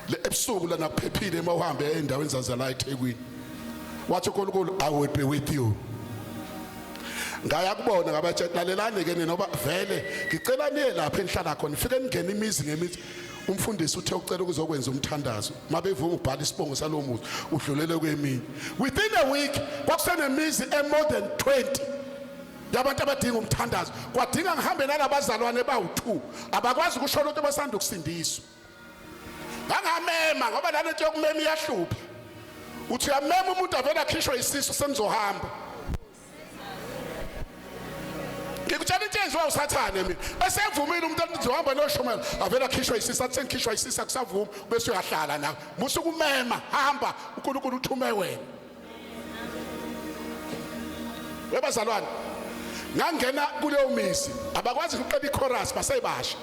le ebusuku lana kuphephile uma uhambe endaweni zazala eThekwini. Wathi uNkulunkulu I will be with you. Ngaya kubona ngabatshela, lalelani ke nina, ngoba vele ngicela niye lapha enihlala khona, nifike ningene imizi ngemizi. Umfundisi uthe ucela ukuzokwenza umthandazo, mabevuma ubhala isibongo salowo muzi udlulele kweminye. Within a week kwakusenemizi e more than 20 yabantu abadinga umthandazo. Kwadinga ngihambe nalabazalwane bawu2 abakwazi ukusho lutho, basanda ukusindiswa. Ngangamema ngoba lana into yokumema iyahlupha. Uthi uyamema umuntu avela akhishwe isisu, senizohamba. Ngikutshela into enziwa usathane mina. Esevumile umuntu athi uzohamba noshumela, avela akhishwe isisu, athi sengikhishwa isisu akusavumi, bese uyahlala nawe. Musa ukumema, hamba, uNkulunkulu uthume wena. Webazalwane, ngangena kuleyo mizi, abakwazi ukuqeda ichorus, basebasha.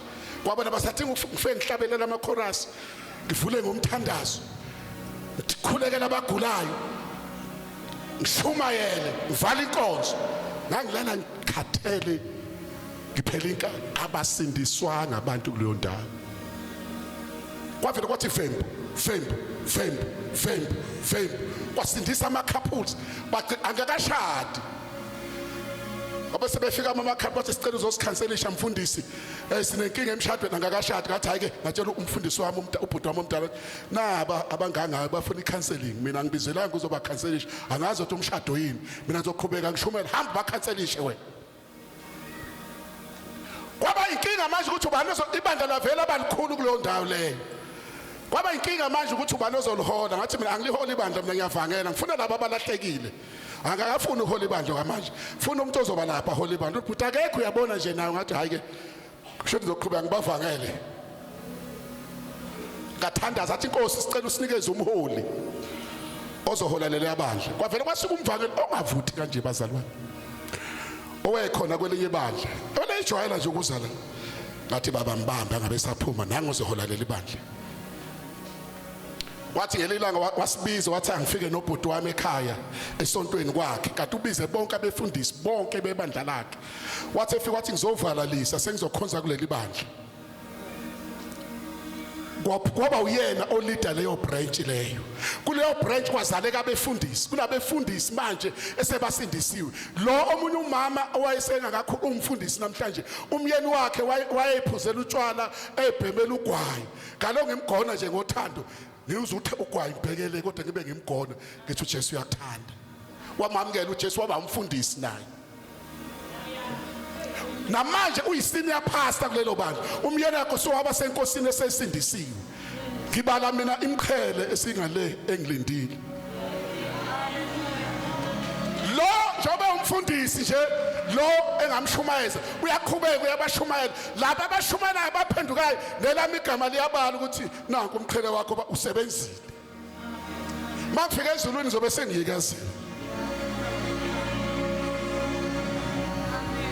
Kwabona basathi ngifike ngihlabelela ama chorus, ngivule ngomthandazo, ngikhulekela abagulayo, ngishumayele, ngivala inkonzo. Ngangilala ngikhathele, ngiphela inkani. Abasindiswanga abantu kuleyo ndawo. Kwavele kwathi fembu fembu fembu fembu fembu, kwasindisa ama couples angakashadi. Ngoba sebefika ama couples bathi sicela uzosikhanselisha mfundisi, sinenkinga emshadweni, angakashadi. Ngathi hayi ke, ngatshela umfundisi wami, ubhuti wami omdala, naba abangangayo bafuna icounseling, mina ngibizelanga ukuzobakhanselisha, angazi ukuthi umshado yini, mina ngizoqhubeka ngishumele, hamba bakhanselishe wena. Kwaba inkinga manje ukuthi ubani ibandla lavela abalikhulu kuleyo ndawo leyo. Kwaba inkinga manje ukuthi ubani ozolihola. Ngathi mina angiliholi ibandla, mina ngiyavangela, ngifuna laba abalahlekile. Angakafuni uhola ibandla kwamanje, funa umuntu ozoba lapha hola ibandla. Uthi akekho, uyabona nje nayo. Ngathi hayi ke, kusho ngizoqhubeka ngibavangele. Ngathandaza athi inkosi sicela usinikeze umholi ozohola leli bandla. Kwavele kwasuka umvangeli ongavuthi kanje bazalwane, owayekhona kwelinye ibandla, olejwayela nje ukuza la. Ngathi baba mbambe angabe saphuma, nangu uzohola leli bandla. Wathi ngelinye ilanga wasibiza, wathi angifike nobhuti wami ekhaya esontweni kwakhe, kanti ubize bonke abefundisi bonke bebandla lakhe. Wathi efika wathi ngizovalalisa, sengizokhonza kuleli bandla. Kwaba uyena olida leyo branch leyo. Kuleyo branch kwazaleka abefundisi, kunabefundisi manje esebasindisiwe. Lo omunye umama owayesengakakhulu umfundisi namhlanje, umyeni wakhe wayephuzela utshwala, ebhemela ugwayi. Ngalo ngimgona nje ngothando, ngiyuza ukuthi ugwayi ngibhekele, kodwa ngibe ngimgona ngithi uJesu uyakuthanda. Wamamukela uJesu, waba umfundisi naye. Namanje uyi-senior pastor kulelo bandla. Umyeni wakho sowaba senkosini esesindisiwe. Ngibala mina imqhele esingale engilindile. Lo njengoba umfundisi nje lo engamshumayeza, uyaqhubeka uyabashumayela laba abashumayelayo abaphendukayo, nelami igama liyabala ukuthi nanku umqhele wakho usebenzile. Makufika ezulwini zobe sengiyikazini.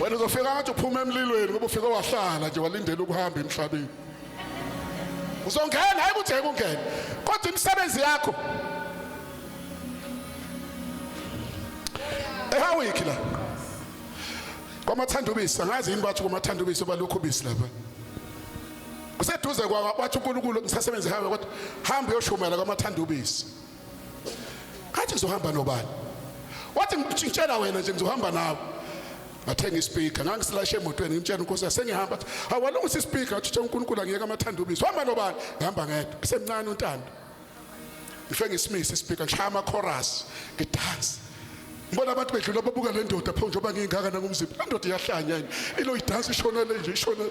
Wena uzofika ngathi uphuma emlilweni, ngoba ufike wahlala nje walindela ukuhamba emhlabeni. Uzongena, hayi ukuthi ungene, kodwa imisebenzi yakho ehawiki la kwamathanda ubisi, angazi yini bathi kwamathanda ubisi balokhu ubisi lapha kuseduze kwa. Wathi uNkulunkulu ngisasebenza ehawe, kodwa hamba uyoshumela kwamathanda ubisi. Ngathi ngizohamba nobani? Wathi ngitshela wena nje, ngizohamba nawe. Ngathenga ispeaker, ngangisilashe emotweni, ngimtshela uNkosi sengihamba, athi awalungisa ispeaker, athi uNkulunkulu angiyeke amathanda ubisi. Hamba nobani? Ngihamba ngedwa. Esemncane uNtando. Ngifike ngisimise ispeaker, ngishaya ama chorus, ngidance. Ngibona abantu bedlula babuka le ndoda pho njengoba ngingaka nangumzimba. Le ndoda iyahlanya yini? Ilo idansa ishonele nje ishonele.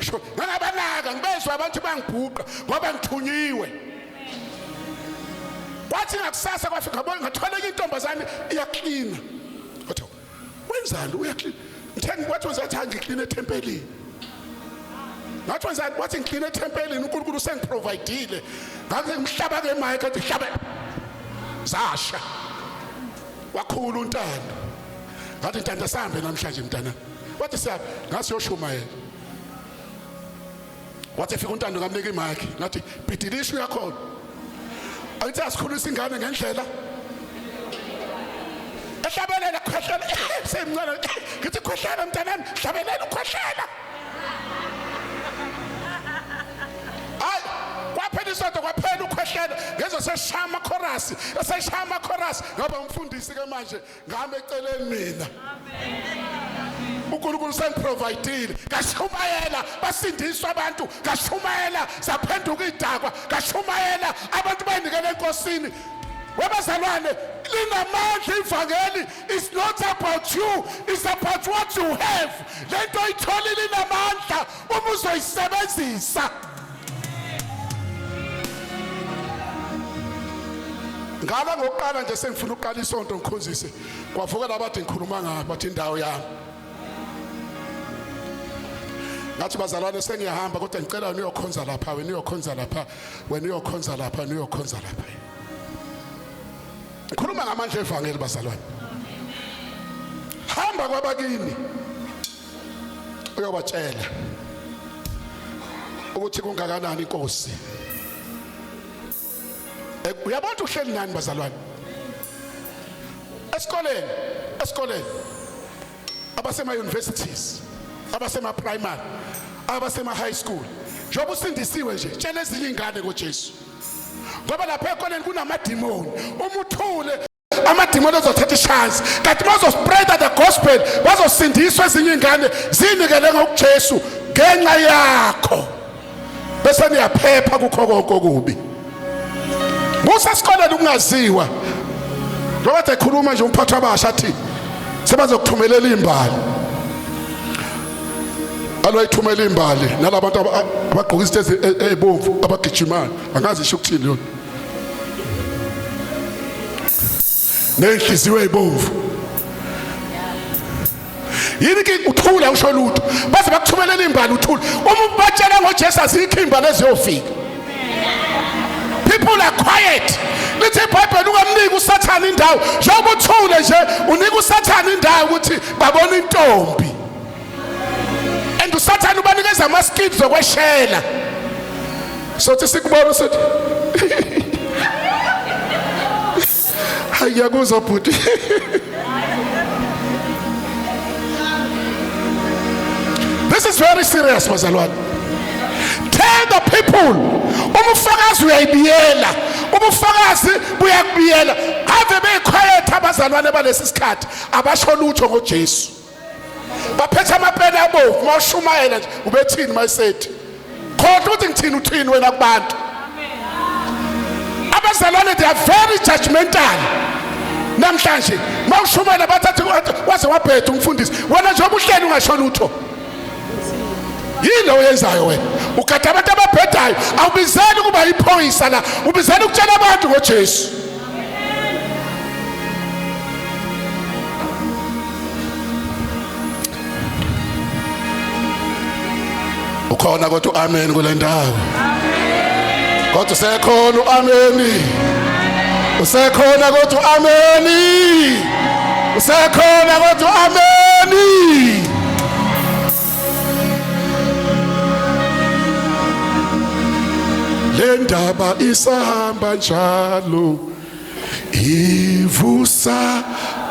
Ishonele. Ngangabanaka ngibezwa abantu bangibhuqa ngoba ngithunyiwe. Kwathi ngakusasa kwafika ngabona ngathola enye intombazane iyaklina. Wathi wenzani uyaklina? Ngithe wathi wenza athi ngiklina ethempelini. Ngathi wenzani? Wathi ngiklina ethempelini uNkulunkulu usengiprovidile. Ngake ngihlaba ke mic athi hlabe. Zasha. Wakhula uNtando. Ngathi Ntando asambe namhlanje mntana. Wathi siyabe ngasi yoshumayela. Wathi efika uNtando ngamnika imic ngathi bhidilisha uyakhona. Angithi asikhulisa ingane ngendlela ehlabelela khwehlela semncane ngithi khwehlela mntanami hlabelela ukhwehlela. Hayi kwaphela isonto kwaphela ukhwehlela ngezwe seshaya ama-chorus eseshaya ama-chorus ngaba umfundisi ke manje ngihamba eceleni mina. uNkulunkulu sengiprovidile kashumayela basindiswa abantu kashumayela saphenduka idakwa kashumayela abantu bayinikele enkosini. Webazalwane linamandla ivangeli. It's not about you, it's about what you have. Lento oyitholile inamandla uma uzoyisebenzisa. Ngala ngokuqala nje sengifuna ukuqala isonto ngikhonzise, kwavuka labathi ngikhuluma ngabo bathi indawo yami. Ngathi bazalwane sengiyahamba kodwa ngicela niyokhonza lapha, wena uyokhonza lapha, wena uyokhonza lapha, wena uyokhonza lapha. Ngikhuluma ngamandla evangeli bazalwane. Hamba kwabakini uyobatshela ukuthi kungakanani inkosi. Uyabona uhleli nani bazalwane esikoleni, esikoleni abasema universities, abasema primary, abasema high school. Njengoba usindisiwe nje, tshela ezinye ingane ngoJesu, ngoba lapha ekoleni kunamadimoni. Uma uthule amadimoni azothatha ishansi, kanti bazospreada the gospel, bazosindiswa ezinye ingane zinikele ngokuJesu ngenxa yakho, bese niyaphepha kukho konke okubi. Musa esikoleni ukungaziwa, njengoba ekhuluma nje umphathi wabasha athi sebazokuthumelela imbali, alwayithumela imbali nalabantu abagqoka izinto ezibomvu abagijimayo, angazi isho ukuthini yona, nenhliziyo ezibomvu. Yini ke uthula usho lutho, baze bakuthumelela imbali uthula. Uma ubatshela ngoJesu azikho imbali eziyofika. People are quiet. Lithi iBhayibheli ungamniki uSathane indawo. Njengoba uthule nje unika uSathane indawo ukuthi babone intombi. And uSathane ubanikeza ama skills okweshela. Sothi sikubona sithi hayi ngiyakuzwa bhuti. This is very serious bazalwane. Tell the people umufakazi uyayibiyela, ubufakazi buyakubiyela. Ave beyiquiet abazalwane balesi sikhathi, abasho lutho ngoJesu. Baphethe amapeni abovu mawushumayela nje ubethini mayisethi. Khohlwa ukuthi ngithini uthini wena kubantu. Abazalwane they are very judgmental. Namhlanje mawushumayela bathathe waze wabheda umfundisi. Wena njengoba uhleli ungasho lutho. Yini lo oyenzayo wena? Ugada abantu ababhedayo, awubizeli ukuba iphoyisa la, ubizela ukutshela abantu ngoJesu. Ukhona kodwa amen kule ndawo. Kodwa usekhona uameni. Usekhona kodwa ameni. Usekhona kodwa ameni. Le ndaba isahamba njalo ivusa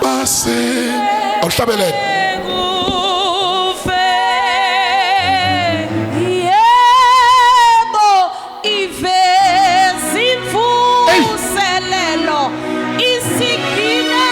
base awuhlabelele. Kufe yebo iveza imvuselelo isigina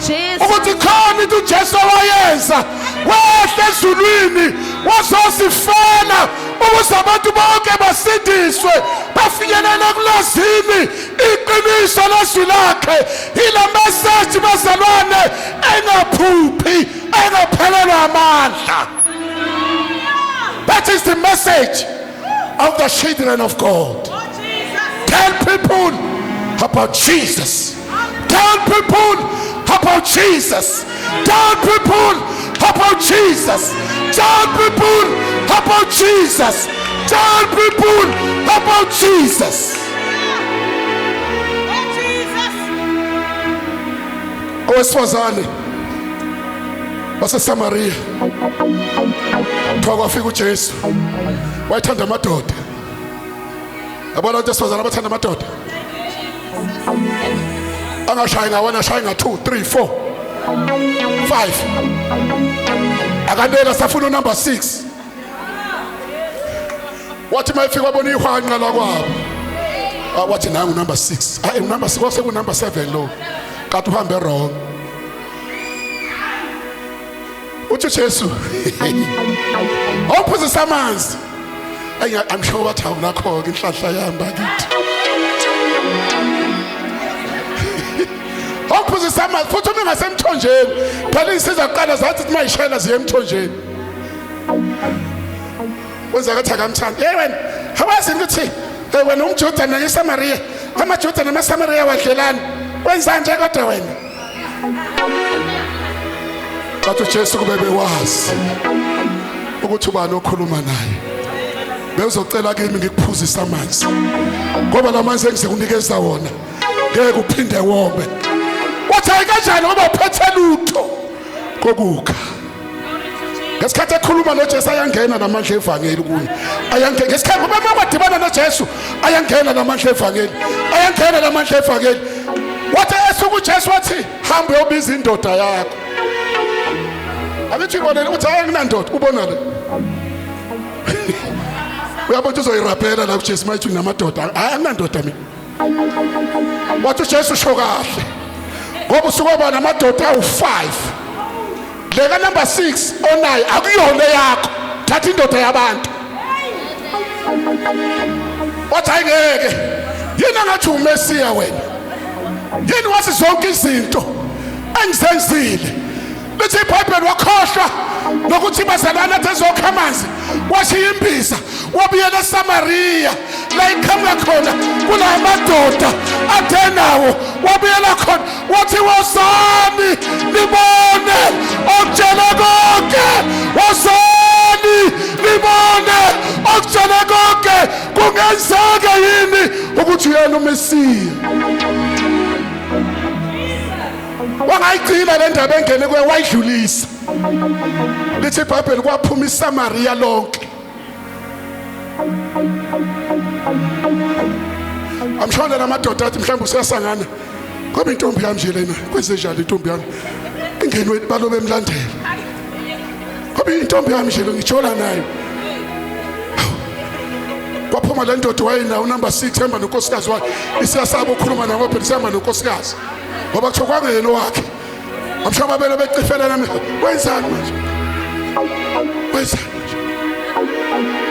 Jesus. Ukuthi khona into uJesu wayenza, wehla ezulwini wazosifela ukuze abantu bonke basindiswe, bafinyelele kulazini iqiniso lezwi lakhe. Ile message, bazalwane, engaphuphi, engaphelelwa amandla. That is the message of the children of God. Tell people about Jesus. Tell people about Jesus. Tell people about Jesus. Tell people about Jesus. Tell people about Jesus. Owesifazane waseSamaria, kuthiwa kwafika uJesu, wayethanda amadoda. Yabona, abantu besifazane abathanda amadoda angashayi nga-1, ashayi nga-2, 3, 4, 5, akanela, safuna unumber 6. Wathi uma efika wabona ihwanqa lakwabo. Ah, wathi nangu number 6. Hayi, number 6 kwase ku number 7 lo kanti uhambe wrong. Uthi uJesu, awuphuzisa amanzi. Ayi, I'm sure wathi awunakho ke inhlahla yami bakithi, awuphuzisa amanzi futhi uma ngasemthonjeni. Phela insiza kuqala zathi uma yishela ziye emthonjeni. Wenza ngathi akamthandi. Hey wena, awazi ukuthi hey wena umJuda neSamaria, amaJuda namaSamaria wadlelana? Wenza nje kodwa wena. Bathi uJesu, kube bewazi ukuthi ubani okhuluma naye, bewuzocela kimi ngikuphuzisa amanzi, ngoba la manzi engizikunikeza wona ngeke uphinde wome. Wathi hayi, kanjani, ngoba uphethe lutho kokukha. Ngesikhathi ekhuluma noJesu ayangena namandla evangeli kuye, ayangena ngesikhathi, ngoba uma kwadibana noJesu ayangena namandla evangeli, ayangena namandla evangeli. Wathi esuka uJesu wathi, hamba uyobiza indoda yakho. Abithi ibonele ukuthi hayi, anginandoda. Ubona le, uyabona ukuthi uzoyirabhela la kuJesu mayithi unamadoda. Hayi, anginandoda mina. Wathi uJesu, usho kahle, ngoba usuke namadoda awu-5, le ka number 6 onayo akuyona yakho, thatha indoda yabantu. Wathi hayi, ngeke. Yini angathi uMesiya wena? Yini wathi zonke izinto engizenzile? Lithi iBhayibheli wakhohlwa nokuthi bazalwane athi ezokha amanzi, washiya imbiza, wabuyela eSamariya la iqhamuka khona kula madoda athe nawo. Wabuyela khona wathi, wozani nibone okutshele konke, wozani nibone okutshele konke. Kungenzeka yini ukuthi uyena uMesiya? Wangayigcina le ndaba engene kuye, wayidlulisa. Lithi iBhayibheli kwaphuma iSamaria lonke. I'm sure la madoda athi mhlawumbe usiyasangana, ngoba intombi yami nje lena, kwenze njani intombi yami ingenwe balobe emlandela, ngoba intombi yami nje lo ngijola nayo. Kwaphuma le ndoda wayenawo number 6, hamba nonkosikazi wakhe. Isiyasaba ukukhuluma nabo phela, isihamba nonkosikazi ngoba kuthiwa kwangeyena wakhe. I'm sure babele becifela nami, wenzani manje, wenzani manje?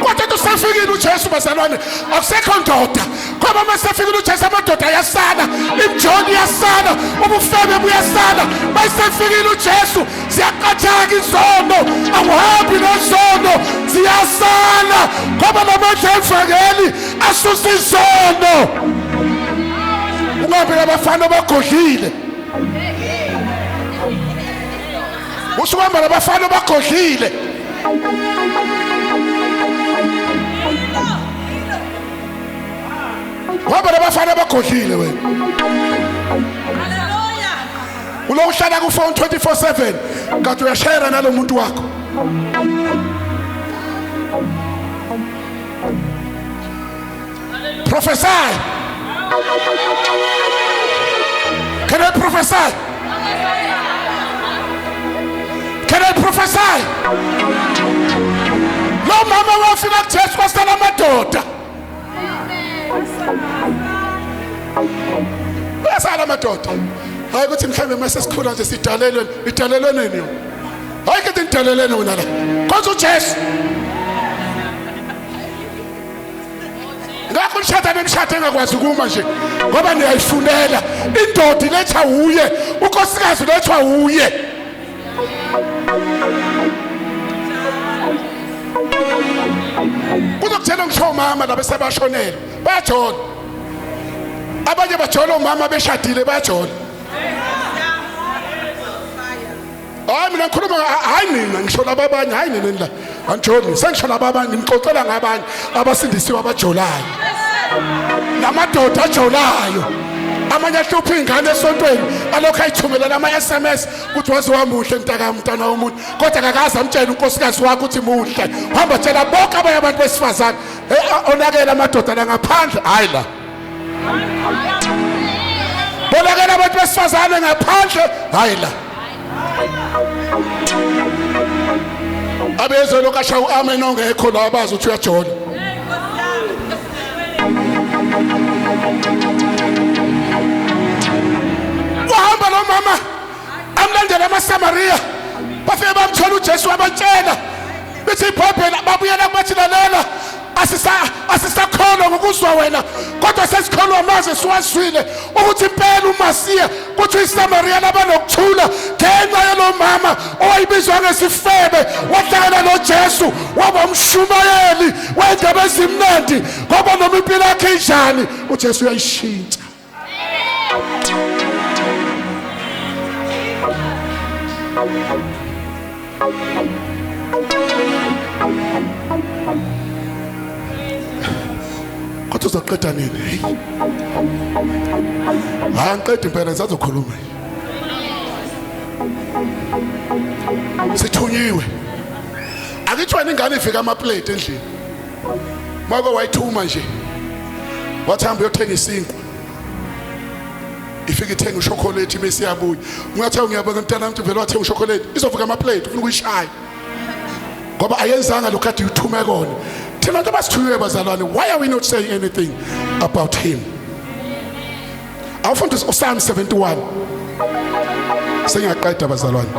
Kodwa usefikile uJesu, bazalwane, akusekho ndoda, ngoba uma sefikile uJesu amadoda ayasala, imjoni iyasala, ubufebe buyasala. Mayisefikile uJesu ziyaqathaka izono, akuhambi nezono, ziyasala, ngoba namandla evangeli asusa izono. Ungabi nabafana abagodlile, usuhamba nabafana abagodlile. Hamba nabafana abagodlile wena. Uloku uhlala kufone 24/7 kanti uyashare nalo muntu wakho. Prophesy. Can I prophesy? Can I prophesy? Lo mama wafika kuJesu, kwasala amadoda, kwasala amadoda. Hayi ukuthi mhlawumbe mase sikhula nje sidalelwe, idalelwe nini yona? Hayi ke nidalelene wena la. Konza uJesu. Ngakho nishada nemishado engakwazi ukuma nje ngoba niyayifunela. Indoda iletha uye, unkosikazi ulethwa uye. Kuzokutshela ngisho omama laba sebashonelwe bayajola. Abanye bajola omama beshadile bayajola. Hayi mina ngikhuluma hayi nina ngisho laba abanye hayi nina la angijoli sengisho laba abanye ngixoxela ngabanye abasindisiwe abajolayo namadoda ajolayo amanye ahlupha iy'ngane esontweni alokhu ayithumelela ama-sms ukuthi waze wamuhle mntaka mntana womuntu kodwa akakaze amtshele unkosikazi wakhe ukuthi muhle hamba tshela bonke abanye abantu besifazane hey onakele amadoda la ngaphandle hayi la bonakele abantu besifazane ngaphandle hayi la abezwe lokhu ashawu amen ongekho la abazi ukuthi uyajola wahamba lo mama amlandela amaSamariya bafike bamthola uJesu wabatshela bethi iBhayibheli babuyela kubathi lalela asisakholwa ngokuzwa wena kodwa sesikholwa amazwi esiwazwile ukuthi impela uMasiya kuthi iSamariya labanokuthula ngenxa yalo mama owayibizwa ngesifebe wahlangana noJesu waba umshumayeli wendaba ezimnandi ngoba noma impilo yakhe injani uJesu uyayishintsha. Kodwa uzoqeda nini? Hey. Hayi angiqedi impela ngisazokhuluma. Sithunyiwe. Akithi wena ingane ifika ama plate endlini. Mako wayithuma nje. Wathi hamba uyothenga isinkwa. Ifika ithenga ushokolate bese iyabuya. Ungathi ngiyabonga mntana wami vele wathenga ushokolate. Izovuka ama plate ufuna ukuyishaya. Ngoba ayenzanga lokhu kade uyithume kona. Thina nto basithunywe bazalwane, why are we not saying anything about him? Awufunda uPsalm 71. Sengiyaqeda bazalwane.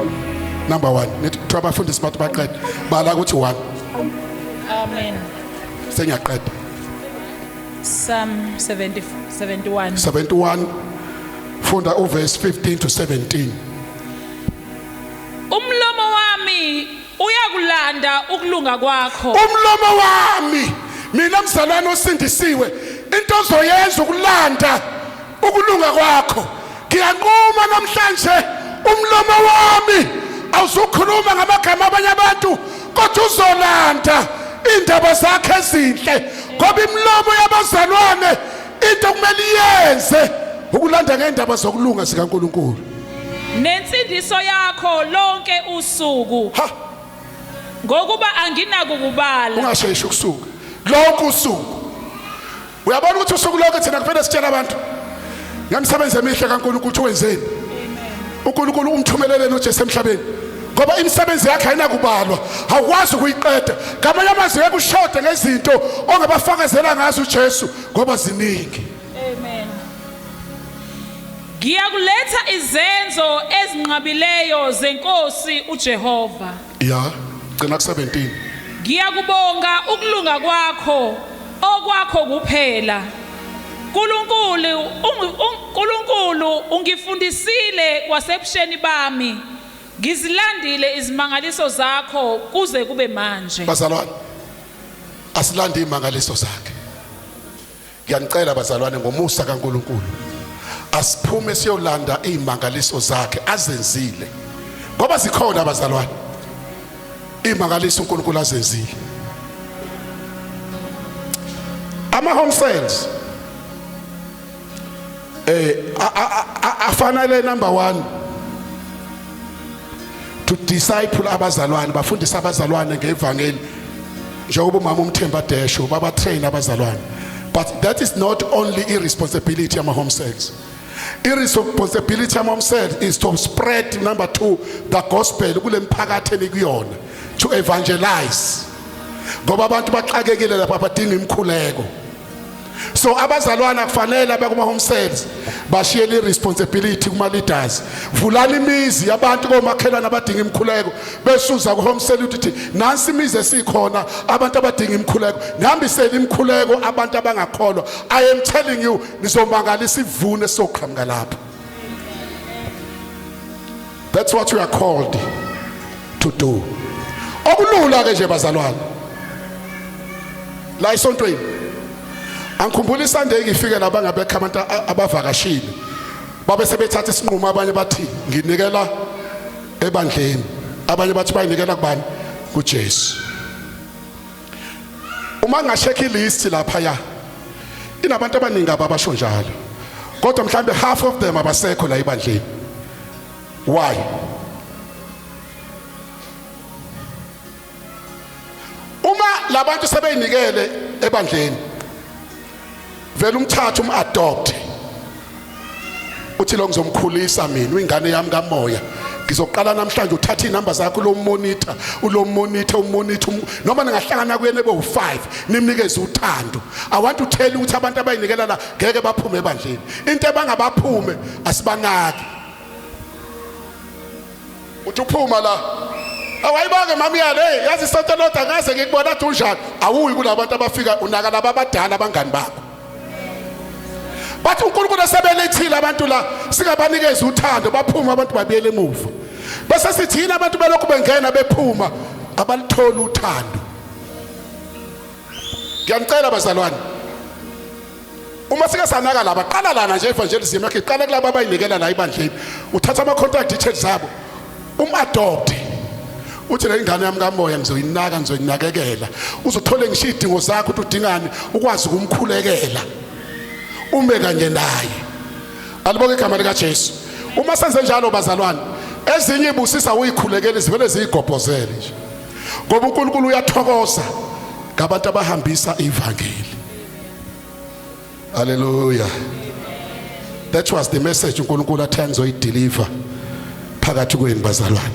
Number 1. Nithi kuthiwa abafundisi bathi baqeda. Bala ukuthi 1. Amen. Sengiyaqeda. Psalm 70, 71. 71 funda uverse 15 to 17. Umlomo wami uyakulanda ukulunga kwakho. Umlomo wami mina mzalwane osindisiwe into ozoyenza ukulanda ukulunga kwakho. Ngiyanquma namhlanje umlomo wami awuzukhuluma ngamagama abanye abantu kodwa uzolanda indaba zakhe ezinhle ngoba imilomo yabazalwane into kumele iyenze ukulanda ngendaba zokulunga zikaNkuluNkulu Nensindiso yakho lonke usuku. Ha Ngokuba anginakukubala. Ungasheshi ukusuka lonke usuku. Uyabona ukuthi usuku lonke thina kufanele sitshele abantu ngemisebenzi emihle kaNkulunkulu ukuthi wenzeni. uNkulunkulu umthumelele noJesu emhlabeni ngoba imisebenzi yakhe ayinakubalwa, awukwazi ukuyiqeda. Ngamanye amazwi ngeke ushode ngezinto ongabafakazela ngazo uJesu ngoba ziningi. Amen. Ngiyakuletha izenzo ezinqabileyo zenkosi uJehova. Ya, gcina ku 17. Ngiyakubonga ukulunga kwakho okwakho kuphela. Nkulunkulu uNkulunkulu ungifundisile kwasebusheni bami. Ngizilandile izimangaliso zakho kuze kube manje. Bazalwane, asilande imangaliso zakhe. Ngiyanicela bazalwane ngomusa kaNkulunkulu asiphume siyolanda izimangaliso zakhe azenzile ngoba zikhona bazalwane izimangaliso uNkulunkulu azenzile. Ama home cells afanele number 1 to disciple abazalwane, bafundise abazalwane ngevangeli njengoba umama uMthemba Desho baba train abazalwane. But that is not only irresponsibility yama home cells. Irresponsibility yama home cells is to spread number 2 the gospel kule mphakathi enikuyona, to evangelize, ngoba abantu baxakekile lapha, badinga imikhuleko. So abazalwana kufanele abakuma home cells bashiyele responsibility kuma leaders. Vulani imizi yabantu komakhelwane abadinga imikhuleko, besuza ku home cell ukuthi nansi imizi esikhona abantu abadinga imikhuleko, nihambisele imikhuleko abantu abangakholwa. I am telling you, nizomangala isivuno esizoqhamuka lapho. That's what we are called to do. Okulula ke nje bazalwane la esontweni, angikhumbula iSunday ngifike la bangabekho abantu abavakashile, babe sebethatha isinqumo, abanye bathi nginikela ebandleni, abanye bathi bayinikela kubani, kuJesu. Uma ngashekha ilist lapha ya inabantu abaningi ababasho njalo, kodwa mhlambe half of them abasekho la ebandleni. Why? Uma labantu sebeyinikele ebandleni, vele umthathe umadopt, uthi lo ngizomkhulisa mina, uyingane yami kamoya, ngizoqala namhlanje. Uthatha inamba zakho, lo monitor, ulo monitor, umonitor, noma ningahlangana kuyena ebe u5, nimnikeze uthando. I want to tell you ukuthi abantu abayinikela la ngeke baphume ebandleni. Into ebangabaphume asibanaki. Uthi uphuma la, awayibake mama yale, hey, yazi isonto lodwa ngaze ngikubona athi unjani. Awuyi kulabantu abafika, unaka laba abadala abangani bakho. Bathi uNkulunkulu esebelethile abantu la, singabanikeza uthando, baphuma abantu babuyele emuva. Bese sithi yini abantu belokhu bengena bephuma, abalitholi uthando. Ngiyanicela bazalwane, uma sike sanaka laba, qala lana nje evangelism yakhe, qala kulaba abayinikela la ibandleni, uthatha ama contact details zabo, umadopte, uthi le ingane yami kamoya ngizoyinaka, ngizoyinakekela. Uzothole ngisho idingo zakho ukuthi udingani, ukwazi ukumkhulekela, ume kanye naye. Alibonke igama lika Jesu. Uma senze njalo bazalwane, ezinye ibusisa uyikhulekele zivele ziyigobhozele nje, ngoba uNkulunkulu uyathokoza ngabantu abahambisa ivangeli. Hallelujah. That was the message uNkulunkulu athe ngizoyideliver phakathi kwenu bazalwane.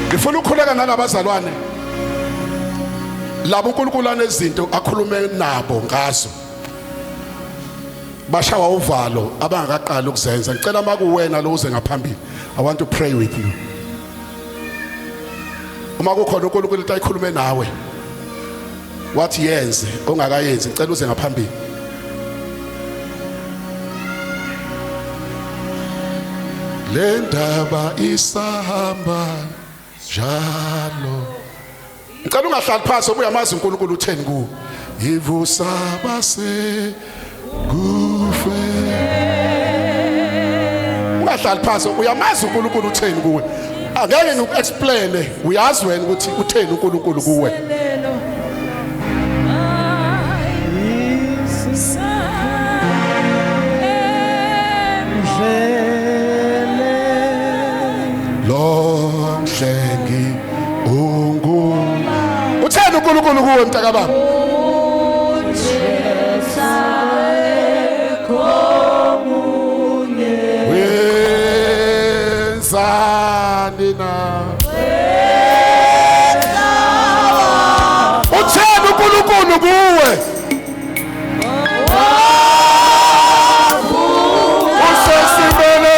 Ngifuna ukukhuleka nalabazalwane labo uNkulunkulu anezinto akhulume nabo ngazo, bashawa uvalo abangakaqali ukuzenza. Ngicela makuwena lo uze ngaphambili, I want to pray with you. Uma kukhona uNkulunkulu into ayikhulume nawe wathi yenze ongakayenzi, ngicela uze ngaphambili. Le ndaba isahamba njalo. Ngicela ungahlali phansi, obuya amazi uNkulunkulu utheni kuwe. Ivusa base kufe. Ungahlali phansi, uyamazi uNkulunkulu utheni kuwe. Angeke ngiku-explain, uyazi wena ukuthi utheni uNkulunkulu kuwe. Lo mhlengi ungu utheni uNkulunkulu kuwe mntakababa? Wenzani na? Utheni uNkulunkulu kuwe? Usesimele.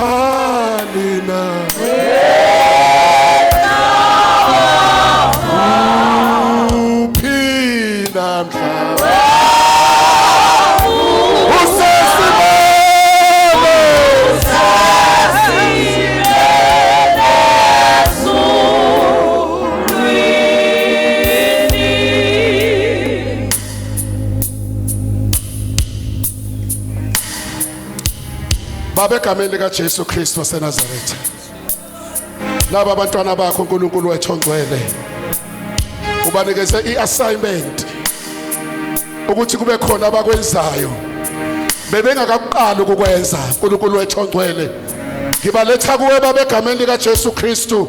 Wenzani na? Uphi namhla? Usesimele. Baba, egameni likaJesu Kristu waseNazaretha, laba abantwana bakho uNkulunkulu wethu ongcwele ubanikeze i-assignment ukuthi kube khona abakwenzayo bebengakakuqali ukukwenza. uNkulunkulu wethu ongcwele, ngibaletha kuwe Baba egameni likaJesu Kristu.